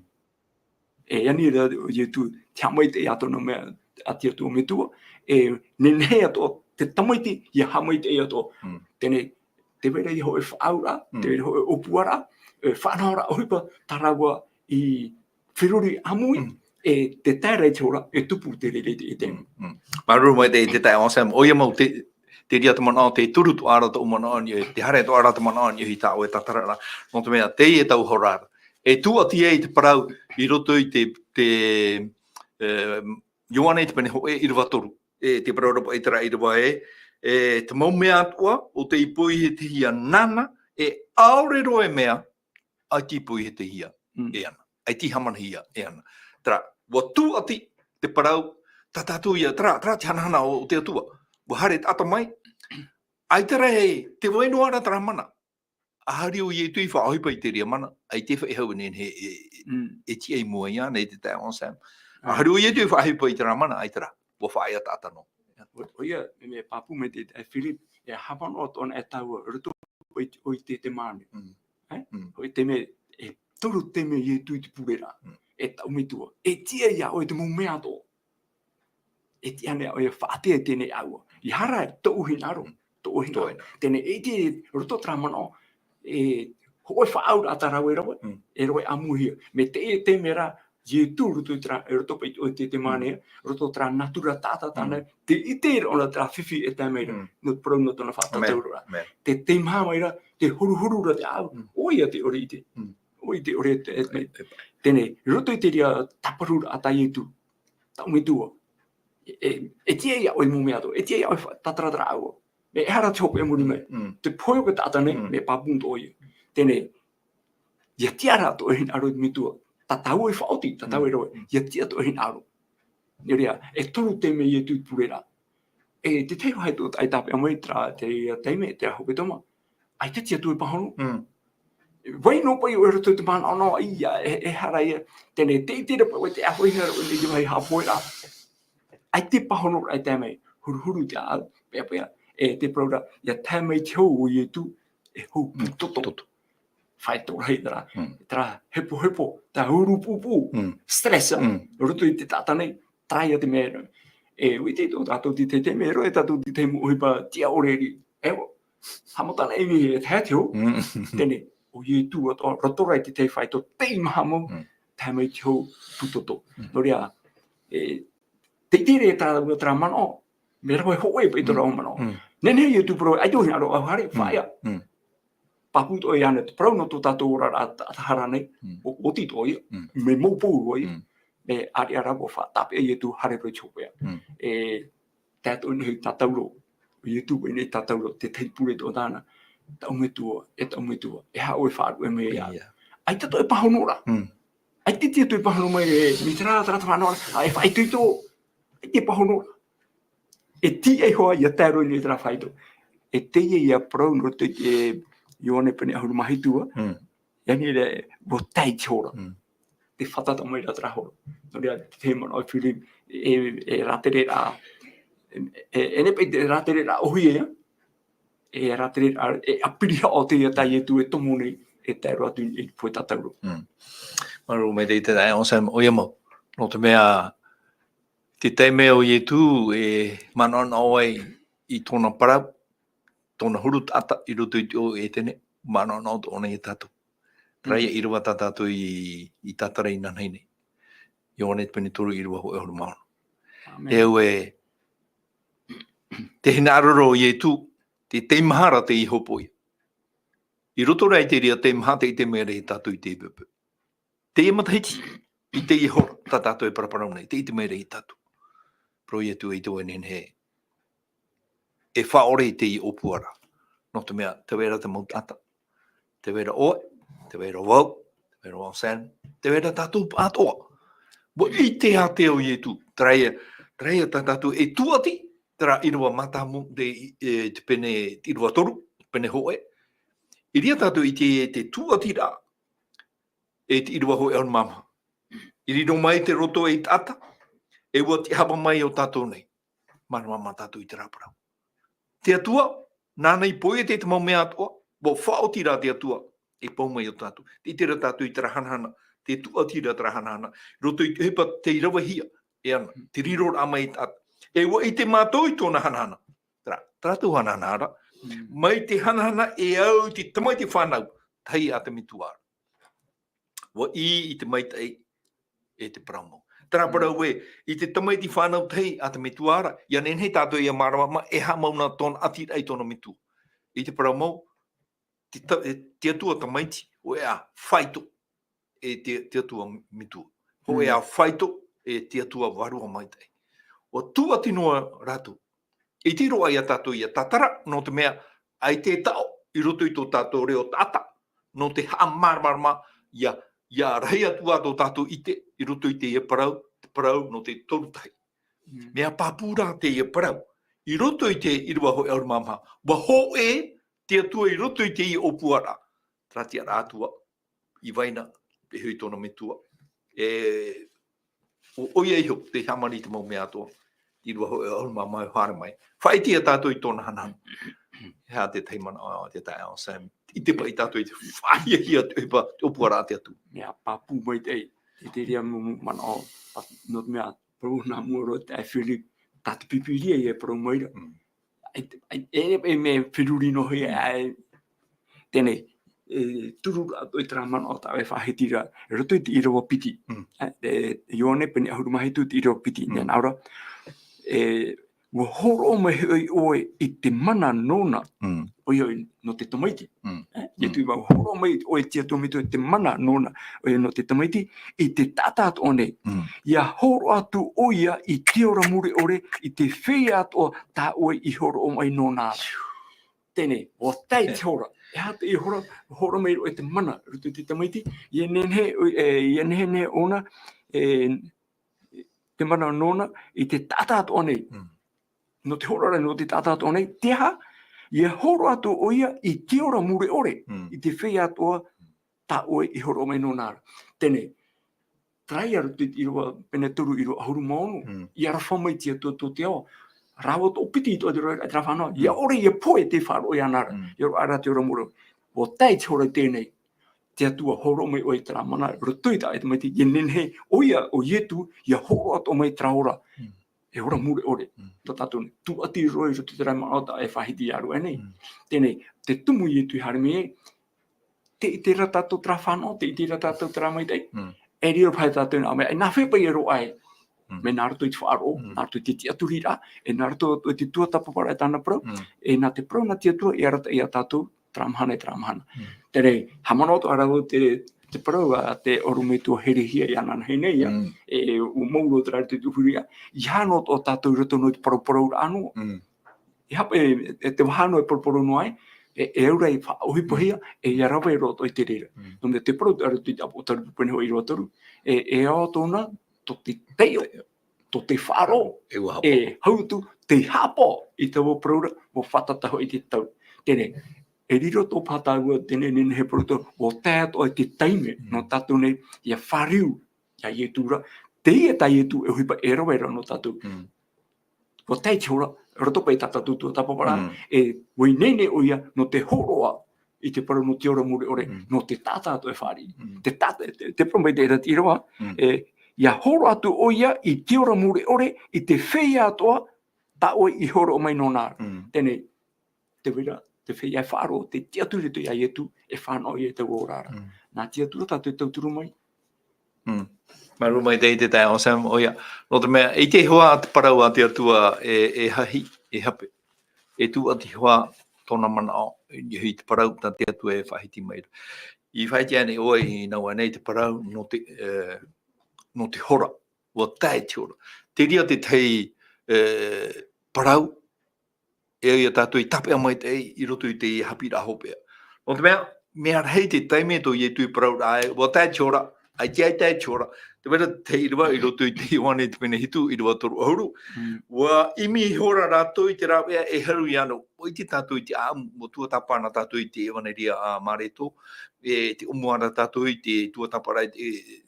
E ani ra Ietu, te haʻamaitaʻi atoʻa nō mea, a te Atua metua, e nehenehe atoʻa te tamaiti, ʻia haʻamaitaʻi atoʻa. Mm. Teie, tē vai ra ïa hōʻē faʻaauraʻa, Mm. tē vai ra hōʻē ʻōpuaraʻa, e faʻanahoraʻa ʻohipa, tā rāua i feruri ʻāmui, Mm. e te tae ra i te hora, e tupu te reira i te, i te Mm, mm. Māuruuru maitaʻi te taeaʻe Sam, ʻoia mau te, te reira te manaʻo, te turu atoʻa ra tōʻu manaʻo i ʻō, te haere atoʻa ra te manaʻo i ʻō i tā ʻoe tātara ra, nō te mea, teie taua hora ra. E tūʻati ai te parau i roto i te, te, e, Ioane i te pene hōʻē ʻīrava toru. E, te parau ra paʻi terā ʻīrava ē, e, te mau mea atoʻa, ʻo tei poihetehia nāna, e ʻaore roa e mea, ʻaita i poihetehia Mm. e ana. ʻAita i hāmanihia e ana. Terā, ʻua tūʻati te parau, tā tātou ïa, terā, terā te hanahana o, o te Atua. ʻUa haere taʻata mai, ʻaita rā e, tē vai noa ra terā mana. ʻA haere ʻo Ietu i faʻaʻohipa i te reira mana, ʻaita e faʻahou e nehenehe e, e, Mm. e tiʻa i mua iāna, e te taeaʻe Sam. Mm. ʻA haere ʻo Ietu i faʻaʻohipa i terā mana, ʻaita rā, ʻua faʻaea taʻata noa. ʻO, ʻoia, mea, mea pāpū mai te, e Philip, e haʻamanaʻo atoʻa na e tāua, roto i te, ʻo i te, te māne. Mm. E? Mm. ʻO i te mea, e toru te mea Ietu i te pureraʻa. Mm. E taʻu metua. E tiʻa iā ʻoe te mau mea atoʻa. E tiʻa nei ʻoe e faʻaʻite i teie nei ʻāua. ʻEiaha rā tōʻu hinaʻaro, Mm. tōʻu hinaʻaro. Tōʻu hinaʻaro. Teie nei, e te roto terā manaʻo, e hōʻē faʻaauraʻa tā rāua e rave, Mm. e rave ʻāmuihia. Mai teie taime ra, Ietu roto i terā, e roto paʻi ʻo te, te māne, Mm. roto terā natura taʻata tāna, Mm. tē ʻite ra ʻōna terā fifi e tae mai ra, Mm. nō te parau nō tōna faʻatātauraʻa. Amen. Amen. Tē, tē maha mai ra, tē horuhoru ra te ʻāua, Mm. ʻoia te ʻore i ʻite. Mm. ʻoe i te ʻore, e, e, teie, i roto i te reira tāparu ra tā Ietu, tā ʻoe Metua. E, e, e tiʻa iā ʻoe mau mea atoʻa, e tiʻa iā ʻoe fa-, tātarataraa ʻāua. E, e hara te hopeʻa i muri mai. Mm. Te pohe o te taʻata nei, Mm. mea pāpū atoʻa ʻoia. Teie, ʻia tiʻa ra tō ʻoe hinaʻaro i te Metua. Tā tāua e faʻaoti, tā tāua e rave. Mm. ʻIa tiʻa tō ʻoe hinaʻaro. Nō reira, e toru te mea Ietu i pure ra. E, te tahi vāhi tō, ʻaita e tāpeʻa mai terā, te, te mea, te hepetoma. ʻAita te Atua e pāhono. Mm. Vai noa paʻi ʻoe i roto i te manaʻo noa, ʻia, e, e hara ia. Teie, te, te repo, te ʻāfaʻi hara, ʻoe nei te vāhi haʻapohe ra. ʻAita e pāhono ra, ʻaita e mea, huruhuru te ʻāʻau, peapea, e te parau ra, ʻia tae mai te hau o Ietu, e hau Mm. pūtoto. Toto. Faito rahi terā, Mm. terā hepohepo, terā uru pūpū, Mm. stress, Mm. roto i te taʻata nei, terā ia te mea. E, ʻua ʻite tō tātou te, te, te mea, e roa tātou te, te mau ʻohipa tiʻa ʻore ra. E, ʻua, haʻamata nei e te hau. Mm. Teie, ʻo Ietu atoʻa, roto ra i te tahi faito, teimaha mau, Mm. tae mai te hau pūtoto. Mm. Nō reira, e, te ʻite ra terā, terā manaʻo, mea rave hōʻē paʻi terā Mm. manaʻo. Mm. Nehenehe Ietu parau, ʻaita e hinaʻaro ʻauhare, Mm. faʻaea. Mm. Pāpū atoʻa ʻoia ānei, te parau nō tō tātou oraraʻa, tā, tā hara nei, Mm. ʻo, ʻoti atoʻa ʻoia, Mm. mea mau pauroa ʻoia, Mm. mea ʻāreʻa ra ʻua faʻatapeʻa Ietu, haere roa i te hopeʻa. Mm. E, tae atoʻa nei tātauro, Ietu paʻi nei tātauro, te tahi pure atoʻa tāna, tā ʻoe Metua, e tā ʻoe Metua, e aha ʻoe e faʻaruʻe mai iāʻu. ʻIa. ʻAita atoʻa e pāhono ra. Mm. ʻAita te Atua e pāhono mai, e, mai terā, terā te fānauraʻa, ʻa, e faʻaitoito, ʻaita e pāhono ra. E tiʻa iho ā ʻia tae roa i terā faito. E teie ia parau nō te, e, Ioane pene ʻahuru mā hitu ā. Mm. ʻIa nehenehe, ʻua tae i te hora. Mm. Tē fātata mai ra terā hora. Nō reira, te manaʻo Philip, e, e rātere ra, e, e, e nehenehe paʻi te rātere ra ʻōhie ïa. E rātere ra, e ʻāpiri haʻo teie tā Ietu e tomo nei, e tae roa atu i te pohe tātauro. Mm. Māuruuru maitaʻi te taeaʻe Anselme, ʻoia mau. Nō te mea, te taime ʻo Ietu e manaʻonaʻo ai i tōna parau, tōna huru taʻata i roto i te ʻō o ʻĒtene, manaʻonaʻo atoʻa na ia tātou. Terā Mm. ia ʻīrava tā tātou i, i tātara inanahi nei. Ioane te pene toru, ʻīrava hōʻē ʻahuru mā ono. ʻĀmene. E au ē, te hinaʻaro ra ʻo Ietu, te teimaha ra teie hopoiʻa. I roto rā i te reira teimaha, tē ʻite mai ra tātou i teie poʻipoʻi. Teie matahiti, i teie hora, tā tātou e paraparau nei, tē ʻite mai ra tātou. Parau Ietu ē, ʻaita vau e nehenehe e faʻaʻore i teie ʻōpuaraʻa. Nō te mea, tē vai ra te mau taʻata, tē vai ra ʻoe, tē vai ra vau, tē vai ra Anselme, tē vai ra tātou pāʻatoʻa. ʻUa ʻite ā te ao Ietu, terā ia, terā ia tā tātou e tūʻati, terā ʻīrava Mātamu te, e, te pene, te ʻīrava toru, pene hōʻē. I reira tātou i te, te tūʻatiraʻa, e te ʻīrava hōʻē ʻahuru mā maha. I riro mai te roto ei taʻata, e ʻua tiʻahapa mai ʻo tātou nei. Mārama mā tātou i terā parau. Te Atua, nāna i poiete i te mau mea atoʻa, ʻua faʻaoti rā te Atua, e pau mai ʻo tātou. Tē ʻite ra tātou i terā hanahana, tē tūʻati ra terā hanahana, roto i te ʻohipa tei ravehia, e ana, te riroraʻa mai i te taʻata. E ʻua ʻite mātou i tōna hanahana. Terā, terā tō hanahana ra. Mm. Mai te hanahana e au i te tamaiti fānau, tahi a te Metua ra. ʻUa ʻī i te maitaʻi e te parau mau. Terā Mm. parau ē, i te tamaiti fānau tahi a te Metua ra, ʻia nehenehe tātou ʻia mārama, e haʻamau na tōna ʻatiraʻa i tōna Metua. I te parau mau, te ta-, e, te Atua tamaiti, hōʻē ā faito, e te, te Atua Metua. Hōʻē ā Mm. faito, e te Atua Vārua Maitaʻi. ʻUa tūʻati noa rātou. ʻIte roa ia tātou ʻia tātara, nō te mea, ʻaita e taʻo i roto i tō tātou reo taʻata, nō te haʻamāramarama, ʻia, ʻia rahi atu ā tō tātou ʻite, i roto i teie parau, te parau nō te toru tahi. Mm. Mea pāpū rā teie parau, i roto i te ʻīrava hōʻē ʻahuru mā maha, ʻua hōʻē te Atua i roto i teie ʻōpuaraʻa, terā tiʻaraʻa Atua, i vai na, e hoʻi tōna Metua. E, ʻo, ʻoia iho, tē hāmani i te mau mea atoʻa, ʻīrava hōʻē ʻahuru mā maha e haere mai. Faʻaʻite ia tātou i tōna hanahana. E aha te tahi manaʻo, te taeaʻe Anselme. ʻIte paʻi tātou i te faʻahiahia te ʻohipa, te ʻōpuaraʻa a te Atua. Mea pāpū maitaʻi, i te reira mau manaʻo, nō te mea, parau nā mua roa te taeaʻe Philip, tā te Pīpīria e parau mai ra. Mm. E, e, e, e mea feruri noa hia, Mm. e, teie, e, turu atu i terā manaʻo tā ʻoe e faʻahiti ra, i roto i te ʻīrava piti. Mm. E, e, Ioane pene ʻahuru mā hitu te ʻīrava piti, Mm. nā reira, e, ʻUa hōroʻa mai hoʻi ʻoe i te mana nōna, Mm. ʻoia hoʻi nō te tamaiti. Mm. Eh, Mm. Ietu, ʻua hōroʻa mai ʻoe te Atua mai te mana nōna, ʻoia nō te tamaiti, i te taʻata atoʻa nei. Mm. ʻIa hōroʻa atu ʻoia i te ora mure ʻore, i te feiā atoʻa tā ʻoe i hōroʻa mai nōna ra. Teie, ʻua tae te hora. E aha te hora, hora mai roa i te mana, roto i te tamaiti, ʻia nehenehe, e, ʻia nehenehe ʻōna, e, te mana nōna, i te taʻata atoʻa nei. Mm. Nō te hora ra, nō te taʻata atoʻa nei, te aha, ʻia hōroʻa atu ʻoia i te ora mure ʻore, Mm. i te feiā atoʻa, tā ʻoe i hōroʻa mai nōna ra. Teie, terā ia roto i te ʻīrava pene toru ʻīrava ʻahuru mā ono, Mm. ʻia aroha mai te Atua tō te ao, rāua tō piti i tō te roa, terā fānaʻo, Mm. ʻia ʻore ʻia pohe te faʻaroʻo iāna ra, Mm. ʻia roaʻa ra te ora mure. ʻUa tae te hora i teie nei, te Atua hōroʻa mai ʻoe i terā mana, roto i tā ʻoe tamaiti, ʻia nehenehe, ʻoia, ʻo Ietu, ʻia hōroʻa atoʻa mai terā ora. Mm. E ora mure ʻore, Mm. tā tātou nei, tūʻati roa i roto i terā manaʻo tā ʻoe e faʻahiti iā rāua nei. Mm. Teie, te tumu Ietu i haere mai ai, tē ʻite ra tātou terā fānaʻo, tē ʻite ra tātou terā maitaʻi. Mm. E riro paʻi tātou nā, mai, nā hea paʻi e roaʻa ai. Mm. Mai nā roto i te faʻaroʻo, Mm. nā roto i te tiʻaturiraʻa, e nā roto i te tuatāpaparaʻa e tāna parau, Mm. e nā te parau nā te Atua e arataʻi iā tātou, terā mahana, terā mahana. Mm. Teie, haʻamanaʻo atoʻa ra vau te, te parau a te ʻorometua Herehia i anaʻanahia nei, ʻia. Mm. E, ʻua mau roa terā i te tuʻuhuri, ʻia, ʻia haere atoʻa tātou i roto nō te parauparau ra ʻānoa. Mm. E hape, e, e te vāhi noa e parauparau noa ai, e, e au ra i faʻaʻohipahia, Mm. e ʻia rave roa atoʻa i te reira. Mm. Nō te mea te parau terā i te Apokalupo pene hōʻē ʻīrava toru, e, e ao tōna, tō te taiʻo, tō te faʻaroʻo, E ua haʻapaʻo. e hau atu, te haʻapaʻo i taua parau ra, ʻua fātata hoʻi i te tau. Teie, e riro atoʻa paha tāua teie nei, nei he parau atoʻa, ʻua tae atoʻa i te taime, Mm. nō tātou nei, ʻia fāriu, iā Ietu ra. Teie tā Ietu e ʻohipa e rave ra nō tātou. Mm. ʻUa tae te hora, roto paʻi i tā tātou tuatāpaparaʻa, Mm. e ʻua ineine ʻoia nō te hōroʻa i te parau nō te ora mure ʻore, Mm. nō te taʻata atoʻa e fāriʻi. Mm. Te taʻata, te, te parau mai terā ʻīrava, Mm. e, ʻia hōroʻa atu ʻoia i te ora mure ʻore, i te feiā atoʻa, tā ʻoe i hōroʻa mai nōna ra. Mm. Teie, te reira, te feiā e faʻaroʻo, te tiʻaturi atu iā Ietu, e fānaʻo ia i taua ora ra. Mm. Nā te Atua tātou e tauturu mai. Mm. Māuruuru maitaʻi te taeaʻe Sam, ʻoia. Nō te mea, ʻite hoʻi te parau a te Atua e, e hahi, e hape. E tūʻati hoʻi tōna manaʻo, i, i te parau tā te Atua e faʻahiti mai ra. I faʻahiti ānei ʻoe i nā ʻō nei te parau nō te, e, nō te hora, ʻua tae te hora. Te reira te tahi, e, parau, e au ia tātou i tāpeʻa maitaʻi i roto i te haʻapiʻiraʻa hopeʻa. Nō te mea, mea rahi te taime tō Ietu i parau ra ai, ʻua tae te hora, ʻaita e tae te hora. Te mea ra te ʻīrava i roto i te Ioane te pene hitu, ʻīrava toru ʻahuru. Mm. ʻUa ʻimi ihora rātou i te rāveʻa e haru iāna. ʻUa ʻite tātou i te ʻāʻamu, ʻua tuatāpapa na tātou i te ʻevaneria a Mareko, e te ʻōmua ra tātou i te tuatāpaparaʻa, e,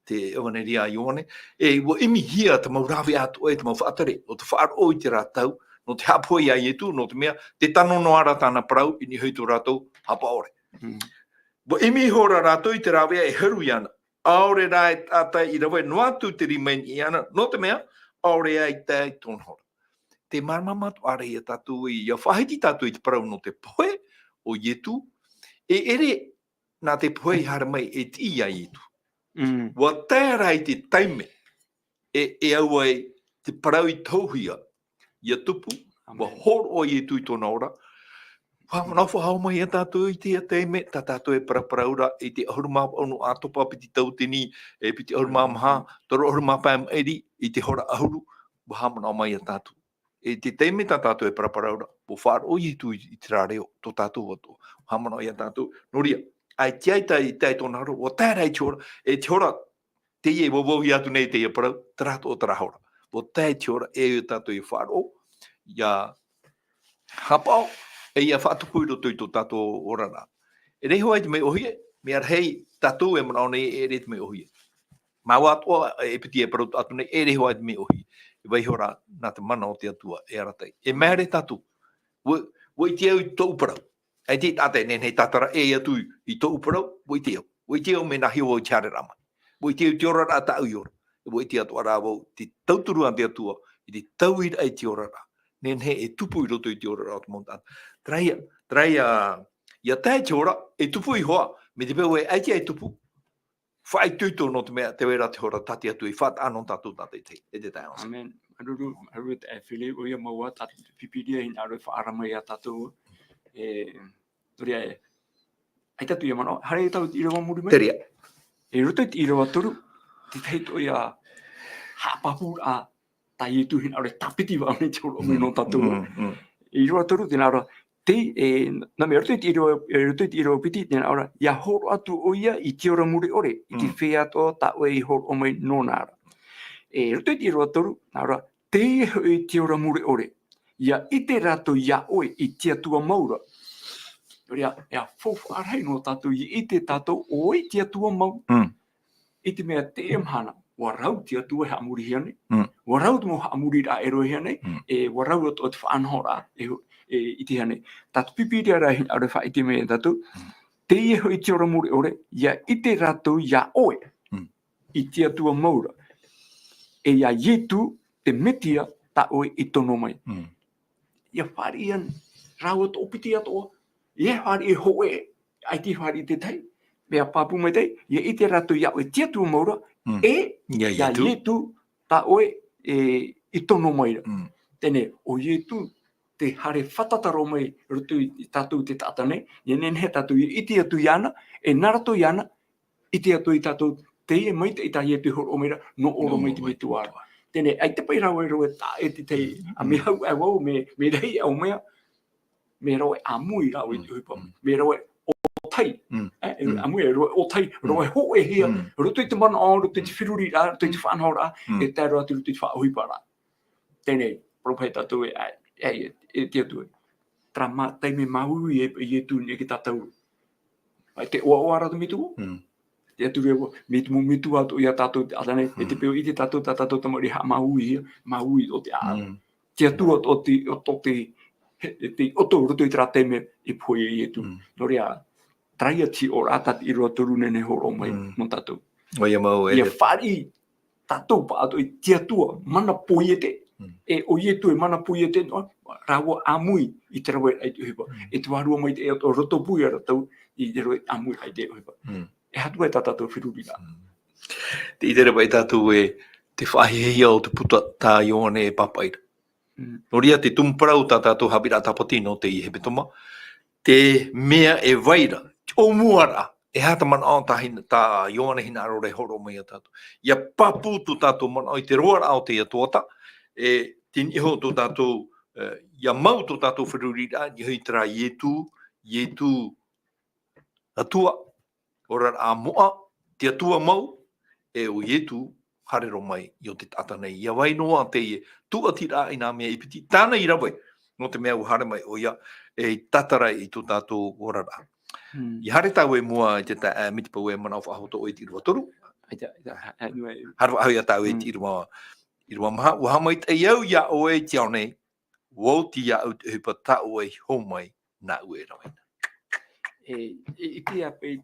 te ʻevaneria a Ioane, e ʻua ʻimihia te mau rāveʻa atoʻa, e te mau faʻatere, nō te faʻaroʻo i terā tau, nō te haʻapohe iā Ietu, nō te mea, tē tano noa ra tāna parau, i niʻa hoʻi tō rātou haʻapaʻo ʻore. Mm. ʻUa ʻimi ihora rātou i te rāveʻa e haru iāna, ʻaore rā e taʻata i rave noa atu te rima i niʻa iāna, nō te mea, ʻaore rā i tae tōna hora. Te māramarama atoʻa ra ia tātou ē, ʻia faʻahiti tātou i te parau nō te pohe o Ietu, e ʻere nā te pohe i haere mai e tiʻi iā Ietu. Mm. ʻUa tae ra i te taime, e, e au ai te parau i tohuhia, ʻia tupu, ʻua Amen. hōroʻa Ietu i tōna ora. Haʻamanaʻo faʻahou mai ia tātou i te taime, tā tātou e paraparau ra, i te ʻahuru mā ono ʻātopa piti tauatini, e piti ʻahuru mā maha, toru ʻahuru mā pae maʻiri, i te hora ʻahuru, ʻua haʻamanaʻo mai ia tātou. E te taime tā tātou e paraparau ra, ʻua faʻaroʻo Ietu i, i terā reo, tō tātou atoʻa. Haʻamanaʻo ia tātou, nō reira, ʻaita e tae, tae tōna hora, ʻua tae ra i te hora, e te hora, teie e vauvauhia atu nei teie parau, terā atoʻa terā hora. ʻUa tae te hora, e au ia tātou ʻia faʻaroʻo, ʻia haʻapaʻo, e ʻia faʻatupu i roto i tō tātou oraraʻa. E ʻere hoʻi te mea ʻōhie, mea rahi tātou e manaʻo nei e ʻere te mea ʻōhie. Māua atoʻa, e piti e parau atu nei, e ʻere hoʻi te mea ʻōhie. E vai ihora, nā te mana o te Atua, e arataʻi. E maere tātou. ʻUa, ʻua ʻite au i tōʻu parau. ʻAita e taʻata e nehenehe e tātara ʻē atu i tōʻu parau, ʻua ʻite au. ʻUa ʻite au mea nā hea vau i te haereraʻa mai. ʻUa ʻite au i te oraraʻa tāʻu i ora. ʻUa ʻite atoʻa rā vau, te tauturu a te Atua, i te tauiraʻa i te oraraʻa. Nehenehe e tupu i roto i te oraraʻa o te mau taʻata. Terā ia, terā ia, ʻia tae te hora, e tupu iho ā, mai te peu ē ʻaita e tupu, faʻaitoito nō te mea, tē vai ra te hora tā te Atua i faʻataʻa nō tātou tātaʻitahi, e te taeaʻe Sam. Amen. Māuruuru, māuruuru e Fili, ʻoia mau ā, tā te pipiria hinaʻaro e faʻaara mai iā tātou. E, nō reira e, ʻaita atu ia manaʻo, haere tātou i te ʻīrava muri mai. Te reira. I roto i te ʻīrava toru, te tahi atoʻa ia haʻapāpūraʻa tā Ietu hinaʻaro e tāpiti vau nei te hōroʻa mai nō tātou. Mm, mm. ʻĪrava toru, tē nā roa, te, e, nā mea, roto i te ʻīrava, e, roto i te ʻīrava piti, tē nā roa, ʻia hōroʻa atu ʻoia i te ora mure ʻore, i te feiā atoʻa tā ʻoe i hōroʻa mai nōna ra. E, roto i te ʻīrava toru, nā roa, teie hoʻi te ora mure ʻore, ʻia ʻite rātou iā ʻoe i te Atua mau ra. Nō reira, e faufaʻa rahi nō tātou, ʻia ʻite tātou, ʻo ʻoe te Atua mau. Mm. I te mea teie mahana, ʻua rau te Atua e haʻamorihia nei, mm, ʻua rau te mau haʻamoriraʻa e roʻohia nei, mm, e ʻua rau atoʻa te faʻanahoraʻa e, e ʻitehia nei. Tā te pipiria rā hinaʻaro e faʻaʻite mai iā tātou, mm, teie hoʻi te ora mure ʻore, ʻia ʻite rātou iā ʻoe, mm, i te Atua mau ra, e iā Ietu, te Metia, tā ʻoe i tono mai. Mm. ʻIa fāriʻi ana, rāua toʻopiti atoʻa, ʻia fāriʻi e hōʻē, ʻaita e fāriʻi i te tahi, mea pāpū maitaʻi, ʻia ʻite rātou iā ʻoe te Atua mau ra, mm, e iā, iā Ietu, Ietu, tā ʻoe e, i tono mai ra. Mm. Teie, ʻo Ietu, te haere fātata roa mai, roto i, i tātou te taʻata nei, ʻia nehenehe tātou ʻia ʻite atu iāna, e nā roto iāna, ʻite atu ai tātou, teie maitaʻi tā Ietu e hōroʻa mai ra, nō ʻō roa mai te Metua ra. Teie, ʻaita paʻi rāua e rave taʻa ʻē te tahi, mm, ā, mea hau aʻe vau, mea, mea rahi aʻe ʻō mea, mea rave ʻāmui rāua i te ʻohipa, mm, mea rave ʻōtahi. Mm. E, mm, ʻāmui, e rave ʻōtahi, mm, rave hōʻēhia, mm, roto i te manaʻo, roto i te feruriraʻa, roto i te, mm, faʻanahoraʻa, mm, e tae roa atu roto i te faʻaʻohiparaʻa. Teie, parau paʻi tātou e, e, e, e te Atua. Terā mā-, taime māuiui e, e Ietu i niʻa i te tātauro. Mai te ʻoaʻoa ra te Metua. Mm. Te Atua, mai te mau metua atoʻa iā tātou te taʻata nei, e te peu ʻite tātou, tā tātou tamariʻi haʻamāuiui, māuiui atoʻa te ʻāʻau. Mm. Te Atua atoʻa te, atoʻa te, he, te ʻoto roto i terā taime i pohe ai Ietu. Mm. Nō reira, terā ia te hiʻoraʻa tā te ʻīrava toru nei e hōroʻa mai, mm, nō tātou. ʻOia mau, e ʻia fāriʻi tātou pāʻatoʻa i te Atua mana poiete, mm, e ʻo Ietu e mana poiete noa, rāua ʻāmui i te raveraʻa i te ʻohipa. Mm. E te Vārua Maitaʻi atoʻa roto pū ia rātou i te rave ʻāmuiraʻa i te ʻohipa. Mm. E aha atu ai tā tātou feruriraʻa. Mm. Tē ʻite ra paʻi tātou e te faʻahiahia o te puta tā Ioane e pāpaʻi ra. Mm. Nō reira te tumu parau tā tātou haʻapiʻiraʻa tāpati nō teie hepetoma, te mea e vai ra, te ʻōmuaraʻa, e aha te manaʻo tā hin-, tā Ioane hinaʻaro ra e hōroʻa mai iā tātou. ʻIa pāpū tō tātou manaʻo i te roaraʻa o te Atua, e, te niʻa iho tō tātou, e, ʻia mau tō tātou feruriraʻa, niʻa iho i terā Ietu, Ietu Atua, oraraʻa moʻa, te Atua mau, e ʻo Ietu, haere roa mai i ʻō te taʻata nei. ʻIa vai noa teie tūʻatiraʻa i nā mea i piti, tāna i rave, nō te mea ʻua haere mai ʻoia, e tātara i tō tātou oraraʻa. Hmm. ʻIa haere tāua i mua i te taeaʻe, mai te peu e manaʻo faʻahou ʻoe i te ʻīrava toru. ʻAita, ʻaita, ha-, ha-, anyway. Haere faʻahou ia tāua i te, hmm, ʻīrava, ʻīrava maha. ʻUa haʻamaitaʻi au iā ʻoe i te ao nei, ʻua oti iāʻu te ʻohipa tā ʻoe i hō mai nāʻu e rave na. E, e, ʻite ā paʻi,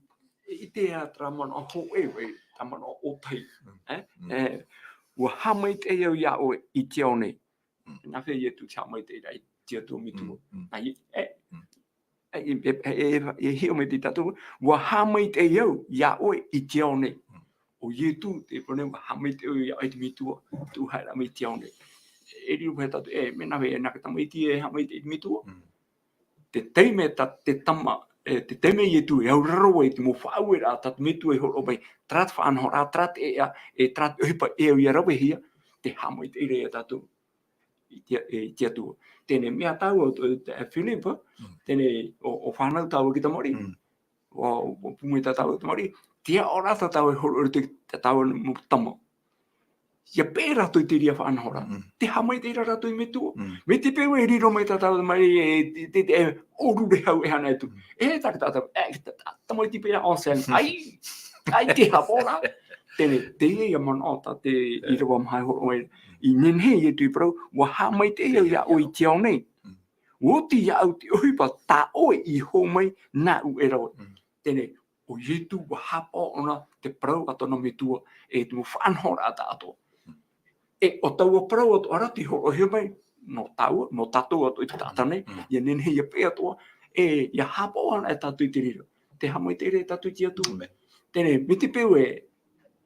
e, ʻite ā terā manaʻo hōʻē, e, terā manaʻo ʻōtahi, mm, e? Mm. E, ʻua haʻamaitaʻi au iā ʻoe i te ao nei. Mm. Nā hea Ietu te haʻamaitaʻiraʻa i te Atua Metua? Mm, mm. Nā, e, mm, e, e, e, e, e hiʻo mai te tātou, ʻua haʻamaitaʻi au iā ʻoe i te ao nei. Mm. ʻO Ietu, te parau nei, ʻua haʻamaitaʻi au iā ʻoe i te Metua, tuʻu haere mai i te ao nei. E riro paʻi tātou, e, mea nā hea, e nā te tamaiti e haʻamaitaʻi i te Metua? Mm. Te taime tā te tama, e, te taime Ietu e auraro ai i te mau faʻaueraʻa tā te Metua i hōroʻa mai, terā te faʻanahoraʻa, terā te ʻēʻa, e terā te ʻohipa e au ʻia ravehia, te haʻamaitaʻi ra ia tātou i te, e, i te Atua. Teie, mea tāua, e, e, Philip, mm, teie, ʻo, ʻo fānau tāua e tamariʻi. Mm. ʻUa, ʻua pū mai tā tāua e tamariʻi, te aʻoraʻa tā tāua e hōroʻa i roto i tā tāua mau tama. ʻIa peʻe rātou i te reira faʻanahoraʻa. Mm. Te haʻamaitaʻi ra rātou i te Metua. Mm. Mai te peu e riro mai tā tāua e tamariʻi, e, te, te, te, e ʻōrure hau e hana atu. Mm. E, tā, tā, tā, e, tā, tā, tamaiti paʻi ra, ʻo Sam. ʻAi, ʻaita e haʻapaʻo ra. Teie, teie ia manaʻo tā te, e, ʻīrava maha e hōroʻa mai. I nehenehe Ietu i parau, ʻua haʻamaitaʻi au iā ʻoe i te ao nei. Mm. ʻUa oti iāʻu te ʻohipa tā ʻoe i hō mai nāʻu e rave. Mm. Teie, ʻo Ietu ʻua haʻapaʻo ʻōna te parau a tōna Metua, e te mau faʻanahoraʻa tāʻatoʻa. Mm. E ʻo taua parau atoʻa ra tei hōroʻahia mai, nō tāua, nō tātou atoʻa i te taʻata nei, mm, ʻia nehenehe ʻia peʻe atoʻa, e, ʻia haʻapaʻo anaʻe tātou i te reira. Te haʻamaitaʻi ra ia tātou i te Atua. Amen. Teie, mai te peu e,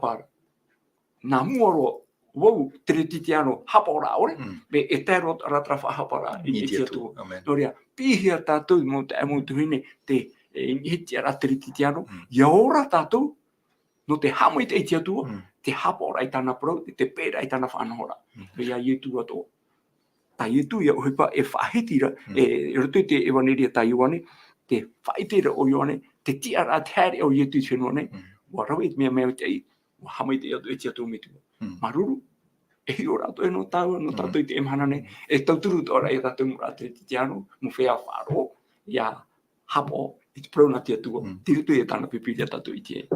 faʻahapa ra. Nā mua roa, vau, Teretitiano, haʻapaʻoraʻa ʻore, Mm. mea e tae roa ra terā faʻahaparaʻa i, I te Atua. Amen. Nō reira, piʻihia tātou mau taeaʻe, mau tuahine, te, e, i te tiʻaraʻa Teretitiano, Mm. ʻia ora tātou, nō te haʻamaitaʻi i te Atua, Mm. te haʻapaʻoraʻa i tāna parau, te, te pēraʻa i tāna faʻanahoraʻa. Mm. Nō reira Ietu atoʻa. Tā Ietu ia ʻohipa e faʻahiti ra, Mm. e, i roto i te ʻEvaneria tā Ioane, te faʻaʻite ra ʻo Ioane, te tiʻaraʻa, te haere o Ietu i te fenua nei, Mm. ʻua rave i te mea, mea maitaʻi, ʻua haʻamaitaʻi atu e te Atua Metua. Mm. Māuruuru, e hiʻo ra atoʻa nō tāua, nō Mm. tātou i teie mahana nei, Mm. e tauturu atoʻa ra ia tātou mau rā Teretitiano, mau feiā faʻaroʻo, ʻia haʻapaʻo i te parau nā te Atua, Mm. tei roto ia tāna Pīpīria tātou i te ai.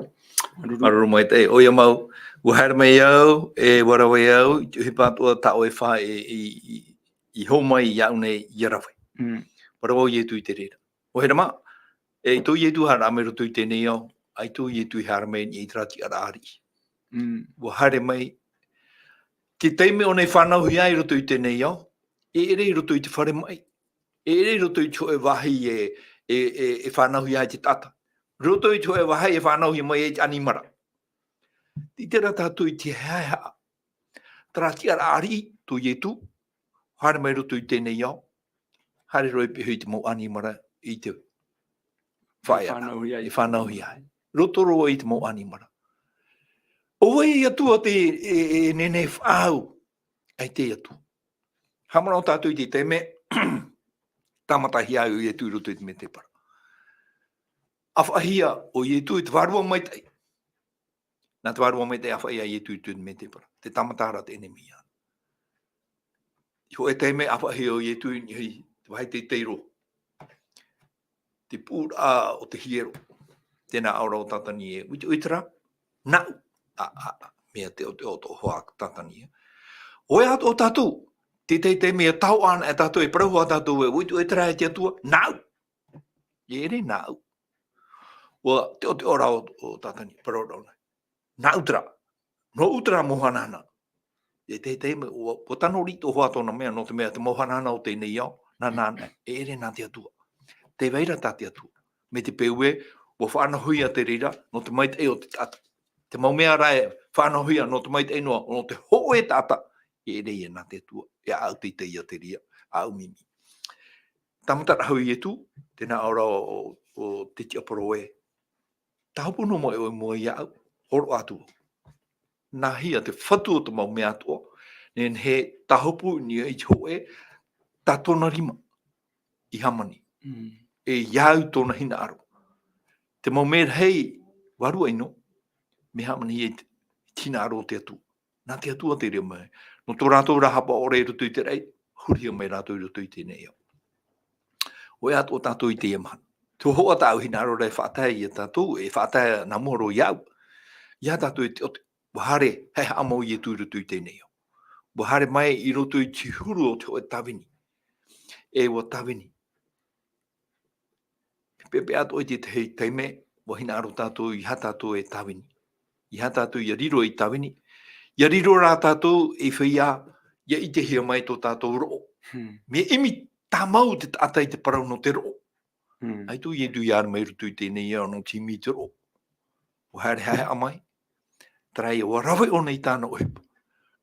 Māuruuru. Māuruuru maitaʻi, ʻoia mau, ʻua haere mai au, e ʻua rave au, i te ʻohipa atoʻa tā ʻoe e fā e, i, i, i hōmai iāʻu nei ʻia rave. Mm. Parau vau Ietu i te reira. ʻUa haere mā, e, ʻaita ʻo Ietu e haere mai i roto i teie nei ao, ʻaita ʻo Ietu e haere mai i terā tiʻaraʻa ariʻi. Mm. ʻUa haere mai, te taime ʻōna e fānauhia ai i roto i teie nei ao, e ʻere i roto i te fare maʻi. E ʻere i roto i te hōʻē vāhi e, e, e, e fānauhia ai te taʻata. Roto i te hōʻē vāhi e fānauhia mai ai te ʻanimara. Tē ʻite ra tātou i te haʻehaʻa. Terā tiʻaraʻa ariʻi, tō Ietu, haere mai roto i teie nei ao, haere roa i pīhaʻi i te mau ʻanimara i te faʻaea. E fānauhia ai. E fānauhia ai. Roto roa i te mau ʻanimara. ʻO vai te Atua te, e, e, e nehenehe e faʻaau, ʻaita e Atua. Haʻamanaʻo tātou i te taime, tāmatahia ai ʻo Ietu i roto i te mētēpara. ʻAfaʻahia ʻo Ietu i te vārua maitaʻi. Nā te vārua maitaʻi ʻafaʻahia Ietu i roto i te mētēpara. Te tāmata ra te ʻenemi ia. I hōʻē taime ʻafaʻahia ʻo Ietu i niʻa i te vāhi teitei roa. Te puʻuraʻa o te hiero. Tē nā ʻō ra ʻo Tātani ē, ʻUa ʻite ʻoe terā? Nāʻu. ʻĀ, ʻā, ʻā, mea teʻoteʻo atoʻa hoʻi Tātani ē. ʻOia atoʻa tātou, te tahi taime ʻia taoʻa ana e tātou, e parau hoʻi tātou ē, ʻUa ʻite ʻoe terā e te Atua? Nāʻu. E ʻere nāʻu. ʻUa teʻoteʻo ra ʻo, ʻo Tātani, parau ra ʻōna. Nāʻu terā. Nōʻu terā mau hanahana. E te, te, ʻua, ʻua tano riʻi atoʻa tōna mea, nō te mea te mau hanahana o teie nei ao, nā, nā, e ʻere nā te Atua. Tē vai ra tā te Atua. Mai te peu ē, ʻua faʻanahohia te reira, nō te maitaʻi o te taʻata. Te mau mea rā e faʻanahohia, nō te maitaʻi noa, nō te hōʻē taʻata, e ʻere ia nā te Atua, e ʻāʻau teitei ia te reira, ʻāʻau ʻimimi. Tāmata ra hoʻi Ietu, tē nā ʻō ra ʻo, ʻo, ʻo te tiaporo ē, Tāhopu noa mai ʻoe i mua iāʻu, hōroʻa atu. Nāhea te Fatu o te mau mea atoʻa, nehenehe e tāhopu i niʻa i te hōʻē, tā tōna rima i hāmani. Mm. E ia au tōna hinaʻaro. Te mau mea rahi, vārua ʻino, mea hāmani i te, i te hinaʻaro o te Atua. Nā te Atua te reira mai. Nō tō rātou rā haʻapaʻo ʻore i roto i te raʻi, hurihia mai rātou i roto i teie nei ao. ʻOia atoʻa tātou i teie mahana. Te hōhoʻa tāʻu hinaʻaro ra e faʻatae ia tātou, e faʻatae nā mua roa iāʻu. Ia tātou e te, ʻua haere, haʻehaʻa mau Ietu i roto i teie nei ao. ʻUa haere mai i roto i te huru o te hōʻē tāvini. E ʻua tāvini. Peʻapeʻa atoʻa i te tahi taime, ʻua hinaʻaro tātou, ʻeiaha tātou e tāvini. ʻEiaha tātou ʻia riro ei tāvini. ʻIa riro rā tātou ei feiā, ʻia ʻitehia mai tō tātou roʻo. Hmm. Mea ʻimi tāmau te taʻata i te parau nō te roʻo. Hmm. ʻAita ʻo Ietu i haere mai i roto i teie nei ao nō te ʻimi i te roʻo. ʻUa haere haʻehaʻa mai. Terā ia, ʻua rave ʻōna i tāna ʻohipa.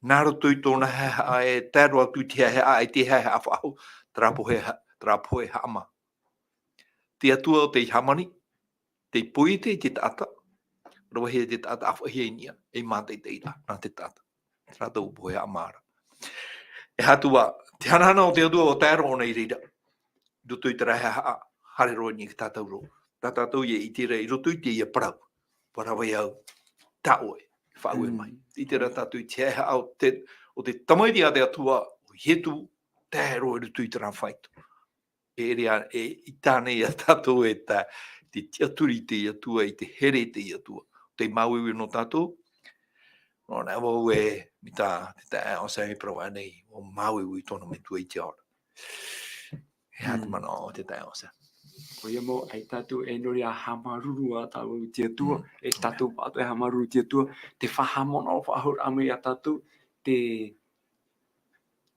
Nā roto i tōna haʻehaʻa e tae roa atu i te haʻehaʻa, e te haʻehaʻa faʻahou, terā pohe ha-, terā pohe haʻamā. Te Atua tei hāmani, tei poiete i te taʻata, ravehia te taʻata, ʻāfaʻihia i niʻa, ei mātaʻitaʻiraʻa nā te taʻata. Terā taua pohe haʻamā ra. E aha atu ā, te hanahana o te Atua ʻua tae roa ʻōna i reira. I roto i terā haʻehaʻa, haere roa i niʻa i tā tātou roa. Tā tātou ia ʻite ra i roto i teie parau. ʻUa rave au, tā ʻoe, faʻaue mai. Mm. ʻIte ra tātou i te haʻehaʻa o te, o te Tamaiti a te Atua, ʻo Ietu, tae roa i roto i terā faito. E ʻere ā, e ʻita nei ia tātou e tae, te tiʻaturi i te Atua, i te here i te Atua. Tei māuiui nō tātou, nō reira vau e, mai tā te taeaʻe Sam i parau aʻe nei, ʻua māuiui tōna metua i te ao ra. E aha te Mm. manaʻo o te taeaʻe Sam? ʻOia mau, ʻaita tātou e nō reira haʻamāuruuru ā tātou i te Atua, Mm. e tātou pāʻatoʻa e haʻamāuruuru i te Atua, te faʻahaʻamanaʻo faʻahou ra mai ia tātou, te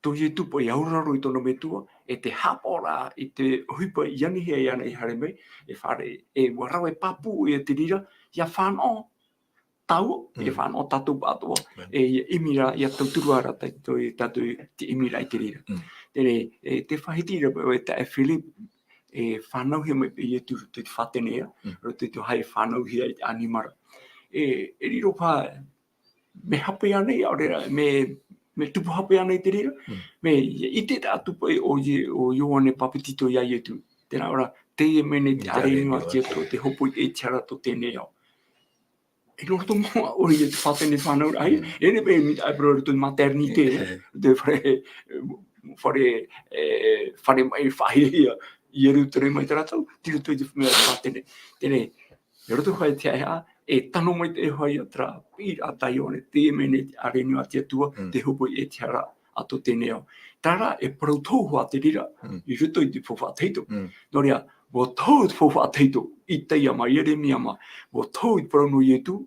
tō Ietu paʻi auraro i tōna metua, e te haʻapaʻoraʻa i te ʻohipa i anihia iāna i haere mai, e fare, e ʻua rave pāpū ʻoia i te reira, ʻia fānaʻo tāua, e Mm. fānaʻo tātou atoʻa, Amen. e ʻia ʻimi ra, ʻia tauturu ra tātou, tātou i te ʻimi ra i te reira. Mm. Terā, e te faʻahiti ra paʻi ʻoe taeaʻe Philip, e fānauhia mai paʻi Ietu i te faʻatenea, Mm. roto i te hōʻē fānauhia i te ʻanimara. E, e riro paha, mea hape ānei, ʻaore rā, mea, mea tupu hape ānei te reira? Mm. Mea, ʻia ʻite atu paʻi ʻo Ie-, ʻo Ioane Papetito iā Ietu. Tē nā ʻō ra, teie mai nei te ʻārenuaʻa a te Atua, tē hōpoi i te hara tō teie nei ao. E nō roto mau ʻoia i te faʻatenea fānauraʻa, Mm. e nei paʻi, e mea, ʻaore rā roto i te maternité, Eh. te fare, fare, e, fare maʻi faʻahiahia, i Ierutarema i terā tau, tei roto i te mea faʻatenea. Terā, i roto hoʻi i te haʻehaʻa, e tano maitaʻi hoʻi ia terā piʻiraʻa tā Ioane, teie mai nei te ʻārenuaʻa a te Atua, Mm. tē hōpoi i te hara tō teie nei ao. Terā rā, e parau tohu hoʻi te reira, Mm. i roto i te faufaʻa tahito. Mm. Nō reira, ʻua tohu te faufaʻa tahito, Isaia mā, Ieremia mā, ʻua tohu i te parau nō Ietu,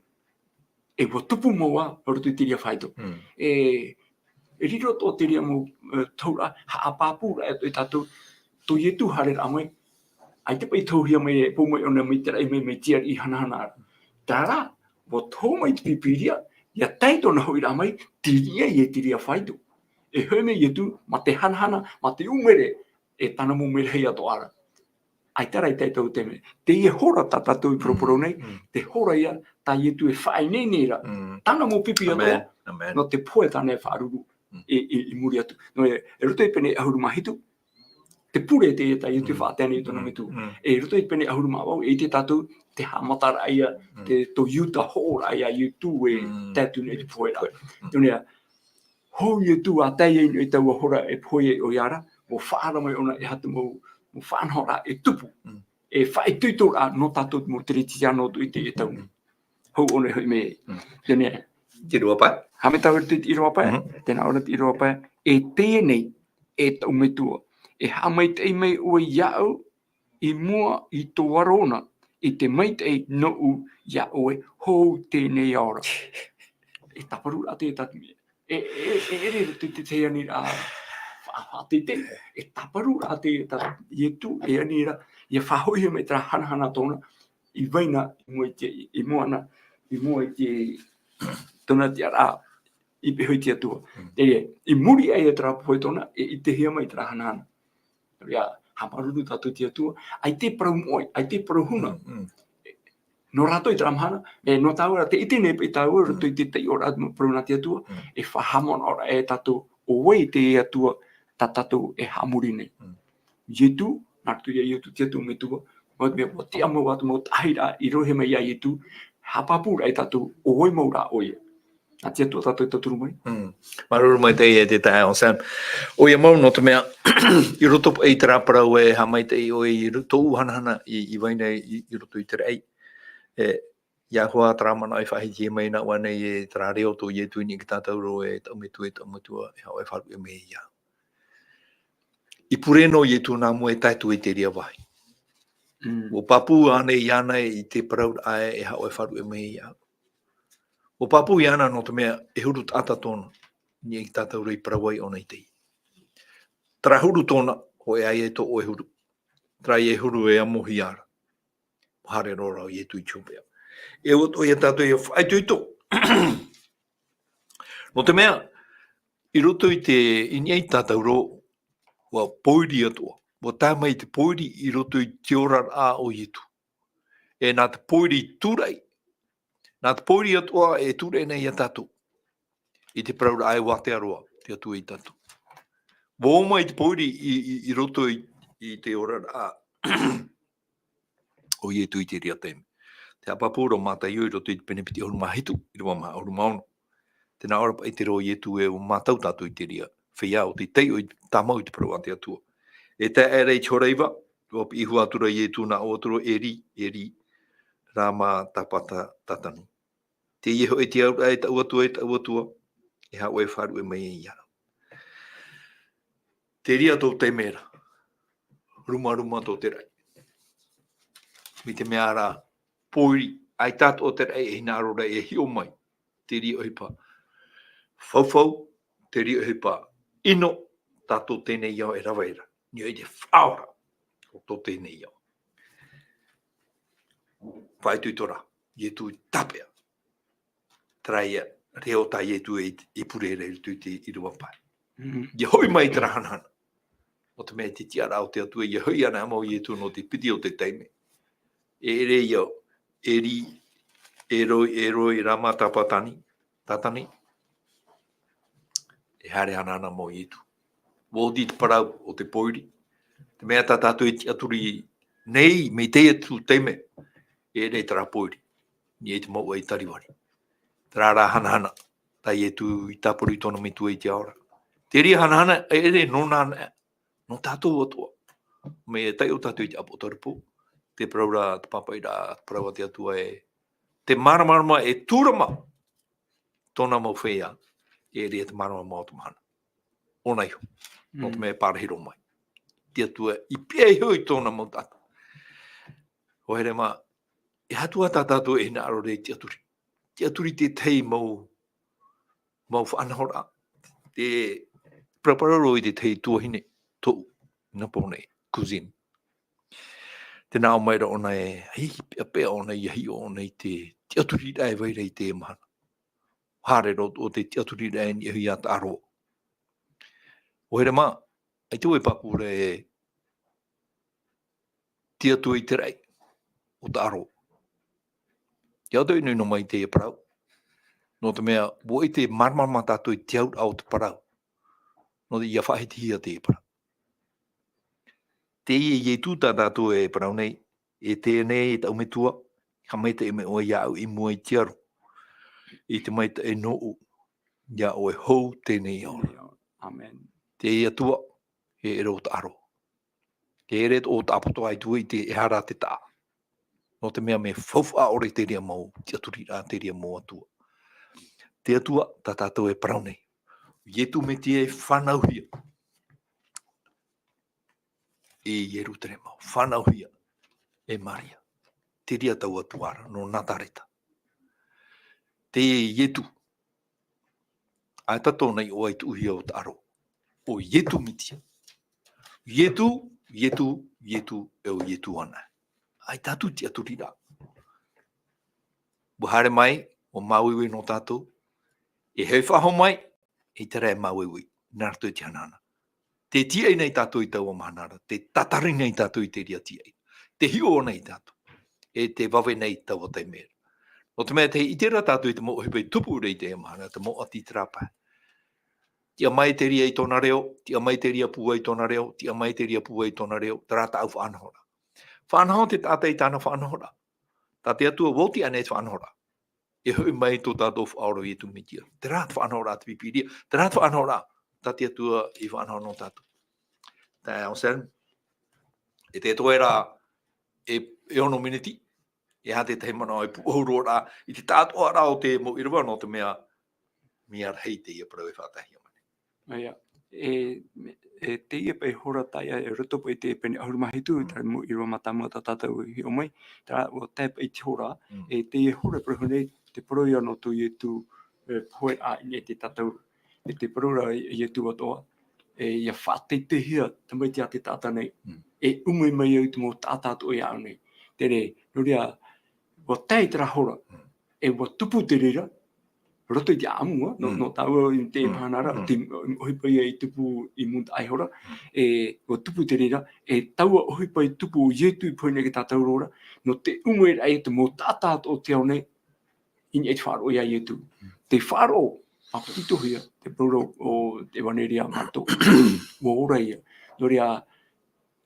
e ʻua tupu mau ā, roto i te reira faito. Mm. E, e riro atoʻa te reira mau, e, tohuraʻa, haʻapāpūraʻa e tātou, tō Ietu haereraʻa mai, ʻaita paʻi tohuhia mai, e pou mai ʻōna mai te raʻi mai, mai te ariʻi hanahana ra. Terā rā, ʻua tohu mai te Pīpīria, ʻia tae tōna hoʻiraʻa mai, tei niʻa i te reira faito. E hoʻi mai Ietu, mā te hanahana, mā te ʻūmere, e tāna mau merahi atoʻa ra. ʻAita rā i tae i taua taime. Teie hora tā tātou i paraparau nei, Mm. te hora ia tā Ietu e faʻaineine ra. Mm. Tāna mau pipi atoʻa, Amen. Amen. nō te pohe tāna e faʻaruru Mm. i, i, i muri atu. Nō reira, e roto i te pene ʻahuru mā hitu, te pure teie tā Ietu e Mm. faʻatae nei i tōna Mm. metua. Mm. E roto i te pene ʻahuru mā vaʻu, e ʻite tātou te haʻamataraʻa ia, Mm. te, tō Iuta hoʻoraʻa ia Ietu e Mm. tae atu nei te pohe ra. Mm. Nō reira, hou Ietu ʻa tae ai i taua hora e pohe ai ʻoia ra, ʻua faʻaara mai ʻōna e aha te mau, mau faʻanahoraʻa e tupu, Mm. e faʻaitoitoraʻa nō tātou mau Kerisetiano i teie tau nei. Mm. Hou ʻōna e hoʻi mai. Mm. Teie nei. Te ʻīrava pae. Haʻamata au i te ʻīrava pae. Mhm. Tē nā ʻō ra te ʻīrava pae. E teie nei, e taʻu metua, e haʻamaitaʻi mai ʻoe iāʻu, i mua i tō aro na, i te maitaʻi nōʻu iā ʻoe, hou teie nei ao ra. E tāparu rā te, tā, e, e, e, e ʻere i roto i te tahi aniraʻa, fa-, faʻateitei, e tāparu rā te, tā Ietu, e ani ra, ʻia faʻahoʻihia mai terā hanahana tōna, i vai na, i mua i te, i mua na, i mua i te, tōna tiʻaraʻa, i pīhaʻi i te Atua. Mm. E, i muri aʻe i terā pohe tōna, e, i ʻitehia mai terā hanahana. Ia, haʻamāuruuru tātou i te Atua, ʻaita e parau moʻe, ʻaita e parau huna. Mm, mm. Nō rātou i terā mahana, e, nō tāua rā, tē ʻite nei paʻi tāua, Mm. roto i te taiʻoraʻa parau nā te Atua, Mm. e faʻahaʻamanaʻo ra e tātou, ʻo vai te Atua tā tātou e haʻamori nei. Mm. Ietu, nā roto ia Ietu te Atua Metua, mau mea, mau tiʻamau atu, mau taʻahiraʻa i rohe mai iā Ietu, haʻapāpū ra e tātou, ʻo vai mau rā ʻoia. Nā te Atua tātou e tauturu mai. Mm. Māuruuru maitaʻi e te taeaʻe Sam. ʻOia mau nō te mea, i roto paʻi i terā parau e haʻamaitaʻi ʻoe i ro-, tōʻu hanahana i, i vai nei i, i roto i te raʻi. E, ʻia hua terā manaʻo i faʻahiti mai nā ʻō nei e terā reo tō Ietu i niʻa ia tātou ra e taʻu Metua, e taʻu Metua, e haʻu e faʻaruʻe mai iāʻu. I pure noa Ietu nā mua e tae atu i terā vāhi. Mm. ʻUa pāpū ānei iāna i te parau ra ē e haʻu e faʻaruʻe mai iāʻu. ʻUa pāpū iāna nō te mea e huru taʻata tōna, i niʻa ia tātou ra i parau ai ʻōna i teie. Terā huru tōna, hōʻē ā e tō ʻoe huru. Terā ïa e huru e amohia ra. Haere roa ra Ietu i te hopeʻa. E ʻua atoʻa ia tātou ʻia faʻaitoito. Nō te mea, i roto i te, i niʻa ia tātou ra, ʻua pōiri atoʻa. ʻUa tae mai te pōiri i roto i te oraraʻa o Ietu. E nā te pōiri tūraʻi, nā te pōiri atoʻa e tūraʻi nei ia tātou. I te parau ra ē ʻua ātea roa te Atua ia tātou. ʻUa ō mai te pōiri i, i, i roto i, i te oraraʻa o Ietu i terā taime. Te haʻapāpū ra Mataio i roto i te pene piti ʻahuru mā hitu, ʻīrava mā ʻahuru mā ono. Tē nā ʻō ra paʻi te reo o Ietu ē ʻua mātau tātou i terā feiā ʻo tei taiʻo i te tāmau i te parau a te Atua. E tae aʻera i te hora iva, ʻua piʻi iho atu ra Ietu nā ʻō atu ra, Eli, Eli, lama sabakthani. Teie hoʻi te auraʻa, e taʻu Atua, e taʻu Atua, e haʻu e faʻaruʻe mai iāʻu. Terā tō te mea ra, rumaruma tō te raʻi. Mai te mea ra, pōiri, ʻaita atoʻa te raʻi e hinaʻaro ra e hiʻo mai. Terā ʻohipa faufaʻa, terā ʻohipa ʻino, tā tō teie nei ao e rave ra. Nō te faʻaora o tō teie nei ao. Faʻaitoito ra, Ietu i tāpeʻa. Terā ia, reo tā Ietu e, e pure ra i roto i te ʻīrava pae. Mm. Ia hoʻi mai terā hanahana. Nō te mea te tiʻaraʻa o te Atua, ia hoʻi ana mau Ietu nō te piti o te taime. E ʻere ia, e rī, e roi, e roi, rama tāpatani, tātani. E haere hanahana mau Ietu. Ua oti te parau o te pōiri. Te mea tā tātou e tiʻaturi nei, mai teie atu taime, e ʻere terā pōiri. Nō te mouʻa i Tarivari. Terā rā hanahana, tā Ietu i tāparu i tōna metua i te ao ra. Te reira hanahana, e ʻere nōna ana, nō tātou atoʻa. Mai taiʻo tātou i te ʻāpōsetolo Paula, te parau ra, te pāpaʻi ra, te parau a te Atua e, te māramarama e tūrama, tōna mau feiā, e ʻere te māramarama o te mahana. ʻŌna iho, nō te Mm. mea e pārahi roa mai. Te Atua i piʻi iho i tōna mau taʻata. ʻUa haere mā, e aha atu tā tātou e hinaʻaro ra e tiʻaturi. Tiʻaturi te tahi mau, mau faʻanahoraʻa. Te paraparau roa i te tahi tuahine tōʻu, nā pō nei, cousine. Tē nā ʻō mai ra ʻōna e, hei, peʻapeʻa ʻōna ia hiʻo ʻōna i te tiʻaturiraʻa e vai ra i te mahana. Haere roa atoʻa te tiʻaturiraʻa e niʻa iho ia Taʻaroa. ʻUa haere mā, ʻaita vau e pāpū ra e tiʻaturi i te raʻi o Taʻaroa. Ia ʻoto inu ino mai te parau. Nō te mea, ʻua ʻite māramarama tātou i te auraʻa o te parau. Nō te ia faʻahitihia te parau. Teie Ietu tā tātou e parau nei, e teie nei e taʻu metua, haʻamaitaʻi mai ʻoe iāʻu i mua i te aro. I te maitaʻi nōʻu, ia ʻoe hou teie nei ao. Amen. Te Atua, e ʻere ʻo Taʻaroa. E ʻere ʻo Taʻapoto ai tua i te ʻere te taʻa. Nō te mea mea faufaʻa ʻore te reira mau, tiʻaturiraʻa te reira mau atua. Te Atua, tā tātou e parau nei. Ietu Metia e fānauhia. I Ierutarema, fānauhia. E Maria. Te reira taua atua ra, nō Nazareta. Te Ietu. ʻAita tōna iʻoa i tuʻuhia ʻo Taʻaroa. ʻO Ietu Metia. Ietu, Ietu, Ietu, e ʻo Ietu ana. ʻAita atu tiʻaturiraʻa. ʻUa haere mai, ʻua māuiui nō tātou. E hei faʻahou mai, e terā e māuiui. Nā roto i te hanahana. Te tiaʻi nei tātou i taua mahana ra, te tatari nei tātou i te reira tiaʻi. Te hiʻo nei tātou. E te vave nei taua taime ra. Nō te mea tē ʻite ra tātou i te mau ʻohipa i tupu ra i teie mahana, te mau ʻati i terā pae. Tiʻa mai te reira i tōna reo, tiʻa mai te reira pūai i tōna reo, tiʻa mai te reira pūai i tōna reo, terā tāʻu faʻanahoraʻa. Faʻanaho te taʻata i tāna faʻanahoraʻa. Tā te Atua ʻua oti ānei te faʻanahoraʻa. E hoʻi mai tō tātou faʻaora ʻo Ietu Metia. Terā te faʻanahoraʻa te Pīpīria, terā te faʻanahoraʻa, tā te Atua i faʻanaho nō tātou. Taeaʻe Anselme, e te toe ra, e, e ono miniti, e aha te tahi manaʻo e pūʻohu roa ra, i te tāʻātoʻaraʻa o te mau ʻīrava nō te mea, mea rahi teie parau e faʻataʻahia mai. ʻAia, e, e teie paʻi hora taʻa, e roto paʻi i te pene ʻahuru mā hitu, Mm. terā mau ʻīrava mātāmua tā tātou i hiʻo mai, terā ʻua tae paʻi te hora, Mm. e teie hora parau nei, te parau ia nō tō Ietu, e, pohe a ine te tātou, e te parau ra Ietu atoʻa, e, ʻia faʻateiteihia, tamaiti a te taʻata nei, Mm. e ʻumu mai au i te mau taʻata atoʻa iāʻu nei. Terā, nō reira, ʻua tae terā hora, Mm. e ʻua tupu te reira, roto i te ʻāʻamu, nō, Mm. nō tāua i te Mm. mahana ra, Mm. te ʻohipa ia i tupu i mūtaʻa iho ra, Mm. e ʻua tupu te reira, e taua ʻohipa i tupu ʻo Ietu i pohe nei ia tātou roa ra, nō te ʻumu ra ia te mau taʻata atoʻa o te ao nei, i niʻa i te faʻaroʻo ia Ietu. Mm. Te faʻaroʻo, ʻāpitihia, te parau ra o te ʻEvaneria a Mareko, ʻua ora ia. Nō reira,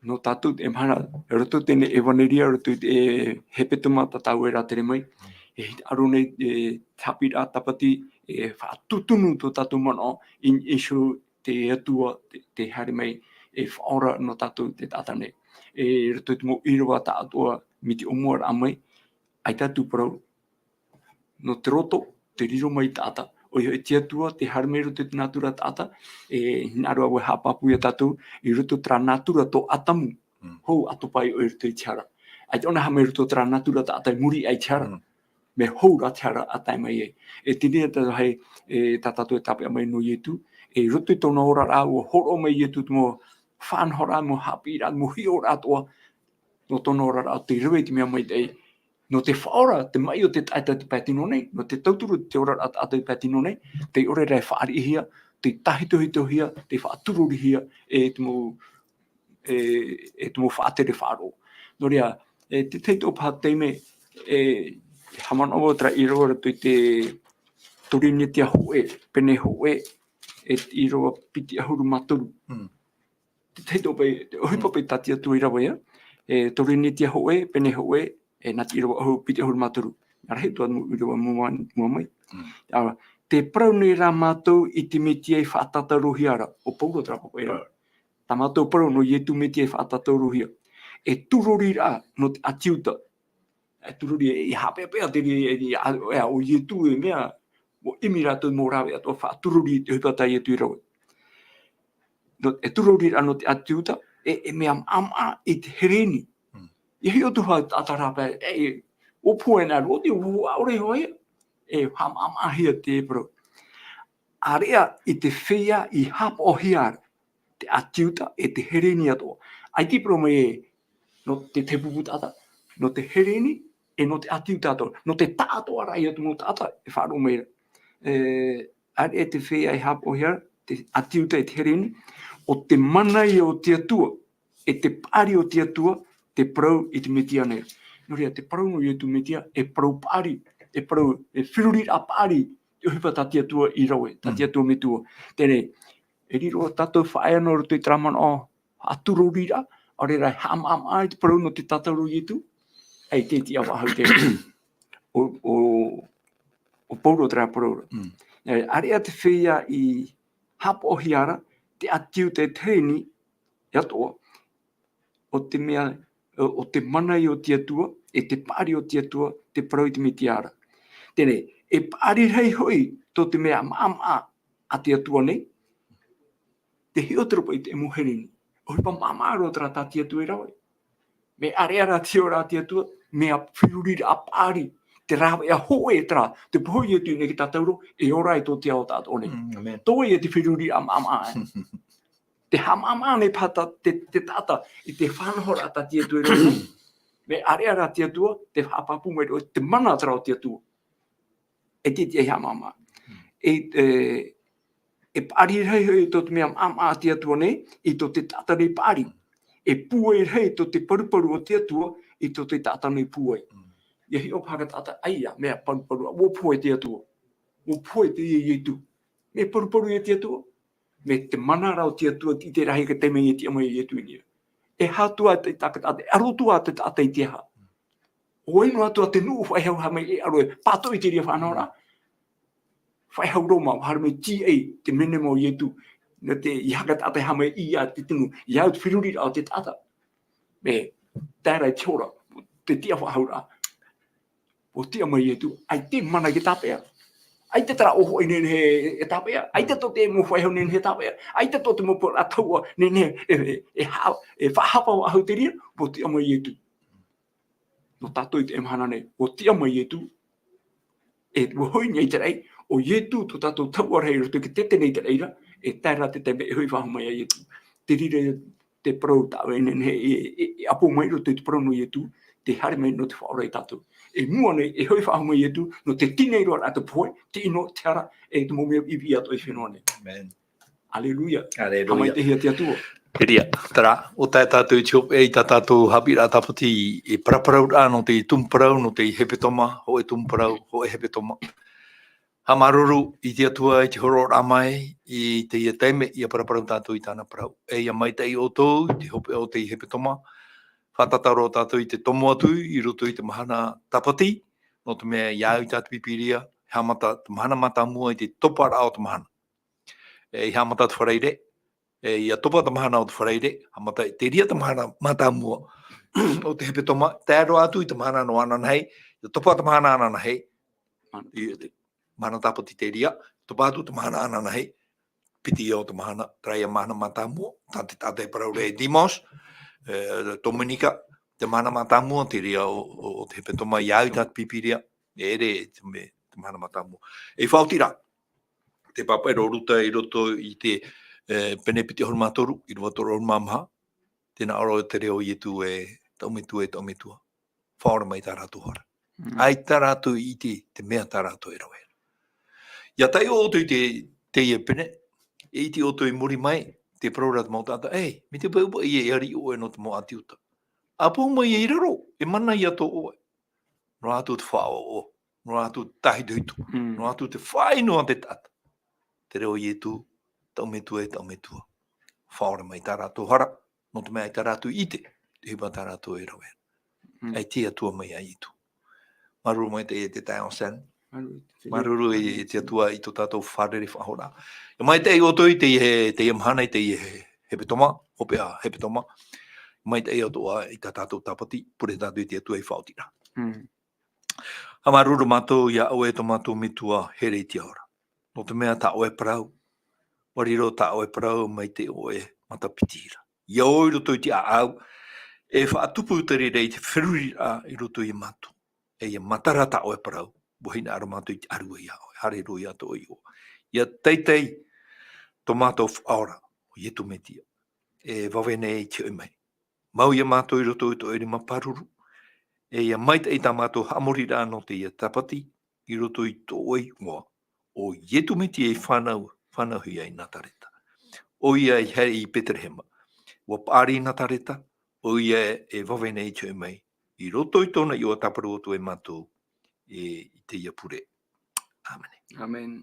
nō tātou te mahana, roto i teie ʻEvaneria, roto i te hepetoma tā tāua e rātere mai, e hinaʻaro nei, e haʻapiʻiraʻa tāpati, e faʻatutunu tō tātou manaʻo, i, i niʻa iho te Atua, te, te haere mai, e faʻaora nō tātou te taʻata nei. E roto i te mau ʻīrava tāʻātoʻa, mai te ʻōmuaraʻa mai, ʻaita atu parau, nō te roto, te riro mai taʻata. ʻOia hoʻi te Atua, te haere mai roto i te nātura taʻata, e hinaʻaro ʻoe e haʻapāpū ia tātou, i roto terā nātura tō Atamu, Mm. hou ʻatopa i roto i te hara. ʻAita ʻōna e haere mai roto terā nātura taʻata i muri aʻe i te hara. Mm. Mea hou rā te hara a tae mai ai. E teie nei te vāhi, e tā tātou e tāpeʻa mai nō Ietu, i roto i tōna oraraʻa, ʻua hōroʻa mai Ietu te mau faʻanahoraʻa, mau haʻapiʻiraʻa, mau hiʻoraʻa atoʻa, nō tōna oraraʻa, ʻo tei rave i te mea maitaʻi, nō te faʻaora, te maʻi o te taʻata i te pae tino nei, nō te tauturu o te oraraʻa taʻata i te pae tino nei, tei ʻō ra e fāriʻihia, tei tāhitohitohia, tei faʻaturorihia, e te mau, e, e te mau faʻatere faʻaroʻo. Nō reira, e, te tahi atoʻa paha taime, e, haʻamanaʻo vau terā ʻīrava i roto i te Torinetia hōʻē, pene hōʻē, e te ʻīrava piti ʻahuru mā toru. Mm. Te tahi atoʻa paʻi, te ʻohipa Mm. paʻi tā te Atua i rave ia, e, Torinetia hōʻē, pene hōʻē, e, nā te ʻīrava ʻahuru, piti ʻahuru mā toru. Nā reira, e toru atu mau ʻīrava mua, mua mai. Mm. Ā, tē parau nei rā mātou i te Metia i faʻatātaurohia ra, ʻo Paulo terā papaʻi ra. Right. Tā mātou parau nō Ietu Metia i faʻatātaurohia. E turoriraʻa nō te ʻĀti Iuta. E turori, e, e haʻapeʻapeʻa te reira, e, e, ʻo Ietu e mea, ʻua ʻimi rātou mau rāveʻa atoʻa faʻaturori i te ʻohipa tā Ietu i rave. Nō, e turoriraʻa nō te ʻĀti Iuta, e, e mea maʻamaʻa i te Hereni. Mm. E hiʻo atu hoʻi te taʻata rāpae, e, e, ʻua pohe nā roto, ʻua ʻaore hoʻi, e haʻamaʻamaʻahia te parau. ʻĀreʻa i te feiā i haʻapaʻohia ra, te ʻĀti Iuta, e te Hereni atoʻa. ʻAita i parau mai ē, nō te, te pupu taʻata, nō te Hereni, e nō te ʻĀti Iuta atoʻa, nō te taʻatoʻaraʻa ia o te mau taʻata, e faʻaroʻo mai ra. E, ʻāreʻa i te feiā i haʻapaʻohia ra, te ʻĀti Iuta, e te Hereni, ʻo te mana ia o te Atua, e te paʻari o te Atua, tē parau i te Metia nei. Nō reira, te parau nō Ietu Metia, e parau paʻari, e parau, e feruriraʻa paʻari, te ʻohipa tā te Atua i rave, tā te Mm. Atua metua. Teie nei, e riro tātou faʻaea nō roto i terā manaʻo, faʻaturoriraʻa, ʻaore rā e haʻamaʻamaʻa i te parau nō te tātauro o Ietu, ʻaita e tiʻa faʻahou te ʻo, ʻo, ʻo Paulo terā parau ra. Mm. E, ʻāreʻa te feiā i haʻapaʻohia ra, te ʻĀti Iuta, e te Hereni atoʻa, ʻo te mea, ʻo, ʻo te mana ia o te Atua, e te paʻari o te Atua, tē parau i te Metia ra. Teie nei, e paʻari rahi hoʻi tō te mea maʻamaʻa a te Atua nei, tē hiʻo atu ra paʻi i te mau Hereni. ʻOhipa maʻamaʻa roa terā tā te Atua i rave. Mea ʻāreʻa rā te hiʻoraʻa a te Atua, mea feruriraʻa paʻari, te rāveʻa hōʻē terā, tē pohe Ietu nei i te tātauro, e ora ai tō te ao tāʻatoʻa nei. Mm, amen. Tō ia te feruriraʻa maʻamaʻa. Te haʻamaʻamaʻa nei paha tā te, te taʻata, i te faʻanahoraʻa tā te Atua i rave. Mea ʻāreʻa rā te Atua, tē haʻapāpū mai ra, te mana terā o te Atua. E te, te haʻamaʻamaʻa. Mm. E, e, e paʻari rahi hoʻi tō te mea maʻamaʻa a te Atua nei, i tō te taʻata nei paʻari. E pūai rahi tō te paruparu o te Atua, i tō te taʻata nei pūai. Mm. ʻIa hiʻo paha te taʻata, ʻaita, mea paruparu, ʻua pohe te Atua. ʻUa pohe teie Ietu. Mea paruparu ia te Atua. Mea te mana ra o te Atua, i te rahi ka tae mai e tiʻa mai Ietu i niʻa. E aha atu ā te taʻata, e aro atu ā te taʻata i te aha. ʻO vai noa atu ā te nuʻu faʻaʻohipa mai e aro e pātoʻi i te reira faʻanahoraʻa. Faʻaʻohipa Roma, haere mai tīaʻi te menema o Ietu. Nō te, ʻeiaha taʻata e haʻamau i te tunu, ʻia au te feruriraʻa o te taʻata. Mea, tae ra i te hora, te tiʻa faʻaʻohiparaʻa. ʻUa tiʻa mai Ietu, ʻaita e mana i te tāpeʻa. ʻAita terā ʻōfaʻi nehenehe e tāpeʻa. ʻAita tō te mau faʻaʻohipa nehenehe e tāpeʻa. ʻAita tō te mau pū ra taua nehenehe e, e, e ha-, e faʻahapa faʻahou te reira, ʻua tiʻa mai Ietu. Nō tātou i teie mahana nei, ʻua tiʻa mai Ietu. E ʻua hoʻi i niʻa i te raʻi, ʻo Ietu tō tātou taua rahi i roto i te tete nei te raʻi ra, e tae ra te taime e hoʻi faʻahou mai ai Ietu. Te reira te parau tāʻu e nehenehe e, e, e ʻapo mai i roto i te parau nō Ietu, tē haere mai nō te faʻaora ia tātou. E mua nei, e hoʻi faʻahou mai Ietu, nō te tīnai roa ra te pohe, te ʻino, te hara, e te mau mea ʻiʻiʻi atoʻa i fenua nei. Amen. Aleluia. Aleluia. Haʻamaitaʻihia te Atua. Te reira, terā, ʻua tae tātou i te hopeʻa i tā tātou haʻapiʻiraʻa tāpati, e paraparauraʻa nō te tumu parau, nō te hepetoma, hōʻē tumu parau, hōʻē hepetoma. Haʻamāuruuru i te Atua i te hōroʻaraʻa mai, i teie taime ʻia paraparau tātou i tāna parau. E ʻia maitaʻi ʻoutou i te hopeʻa o te hepetoma, faʻatātaro tātou i te tomo atu i roto i te mahana tāpati, nō te mea ʻia au i tā te Pīpīria, haʻamata te mahana mātāmua i te toparaʻa o te mahana. E, ʻia haʻamata te Faraire, e, ʻia topa te mahana o te Faraire, haʻamata i te reira te mahana mātāmua o te hepetoma, tae roa atu i te mahana nō ananahi, ʻia topa te mahana ananahi, i te mahana tāpati te reira, topa atu te mahana ananahi, piti ia o te mahana, terā ia mahana mātāmua, tā te, tā te parau ra e dimanche, e, dominica, te mahana mātāmua te reira o, o, o te hepetoma ʻia au i tā te Pīpīria, e ʻere te me-, te mahana mātāmua. E faʻaoti ra, te pāpaʻi o Ruta i roto i te, e, pene piti ʻahuru mā toru, ʻīrava toru ʻahuru mā maha, tē nā ʻō ra te reo o Ietu ē, taʻu metua, e taʻu metua. Faʻaora mai tā rātou hara. Mm. ʻAita rātou i ʻite te mea tā rātou e rave ra. ʻIa taiʻo ʻoutou i te, teie pene, e ʻite ʻoutou i muri mai, tē parau ra te mau taʻata, e, mai te peu paʻi ē, e ariʻi ʻoe nō te mau ʻāti Iuta. ʻA pohe mai i raro, e mana ia tō ʻoe. Noa atu te faʻaʻoʻo, noa atu te tāhitohito, Mm. noa atu te faʻaʻino a te taʻata. Te reo o Ietu, taʻu metua, e taʻu metua. Faʻaora mai tā rātou hara, nō te mea ʻaita rātou i ʻite te ʻohipa tā rātou e rave ra. Mm. ʻAita e tuʻu mai ā Ietu. Māuruuru maitaʻi e te taeaʻe Sen. Māuruuru i te Māuruuru i te Atua i tō tātou fārerei faʻahou ra. ʻIa maitaʻi ʻoutou i teie, teie mahana, i teie he, hepetoma, hopeʻa hepetoma. Maitaʻi ʻoutou i tā tātou tāpati, pure tātou i te Atua i faʻaoti ra. Mm. Haʻamāuruuru mātou iā ʻoe tō mātou Metua here i te ao ra. Nō te mea tā ʻoe parau, ʻua riro tā ʻoe parau mai te ʻoe matapiti ra. ʻIa ō i roto i te ʻāʻau, e faʻatupu te reira i te feruriraʻa i roto iā mātou. E ʻia matara tā ʻoe parau, ʻua hinaʻaro mātou i te ʻārua iā ʻoe. Hareruia tō ʻoe iʻoa. ʻIa teitei tō mātou Faʻaora, ʻo Ietu Metia. E vave nei i te hoʻi mai. Mau iā mātou i roto i tō ʻoe rima pāruru. E ʻia maitaʻi tā mātou haʻamoriraʻa nō teie tāpati, i roto i tō ʻoe iʻoa. ʻO Ietu Metia i fānau, fānauhia i Nazareta. ʻOia i haere i Betelehema. ʻUa paʻari i Nazareta, ʻoia e vave nei i te hoʻi mai. I roto i tōna iʻoa tāparu atu ai mātou, e, i teie pure. ʻĀmene. ʻĀmene.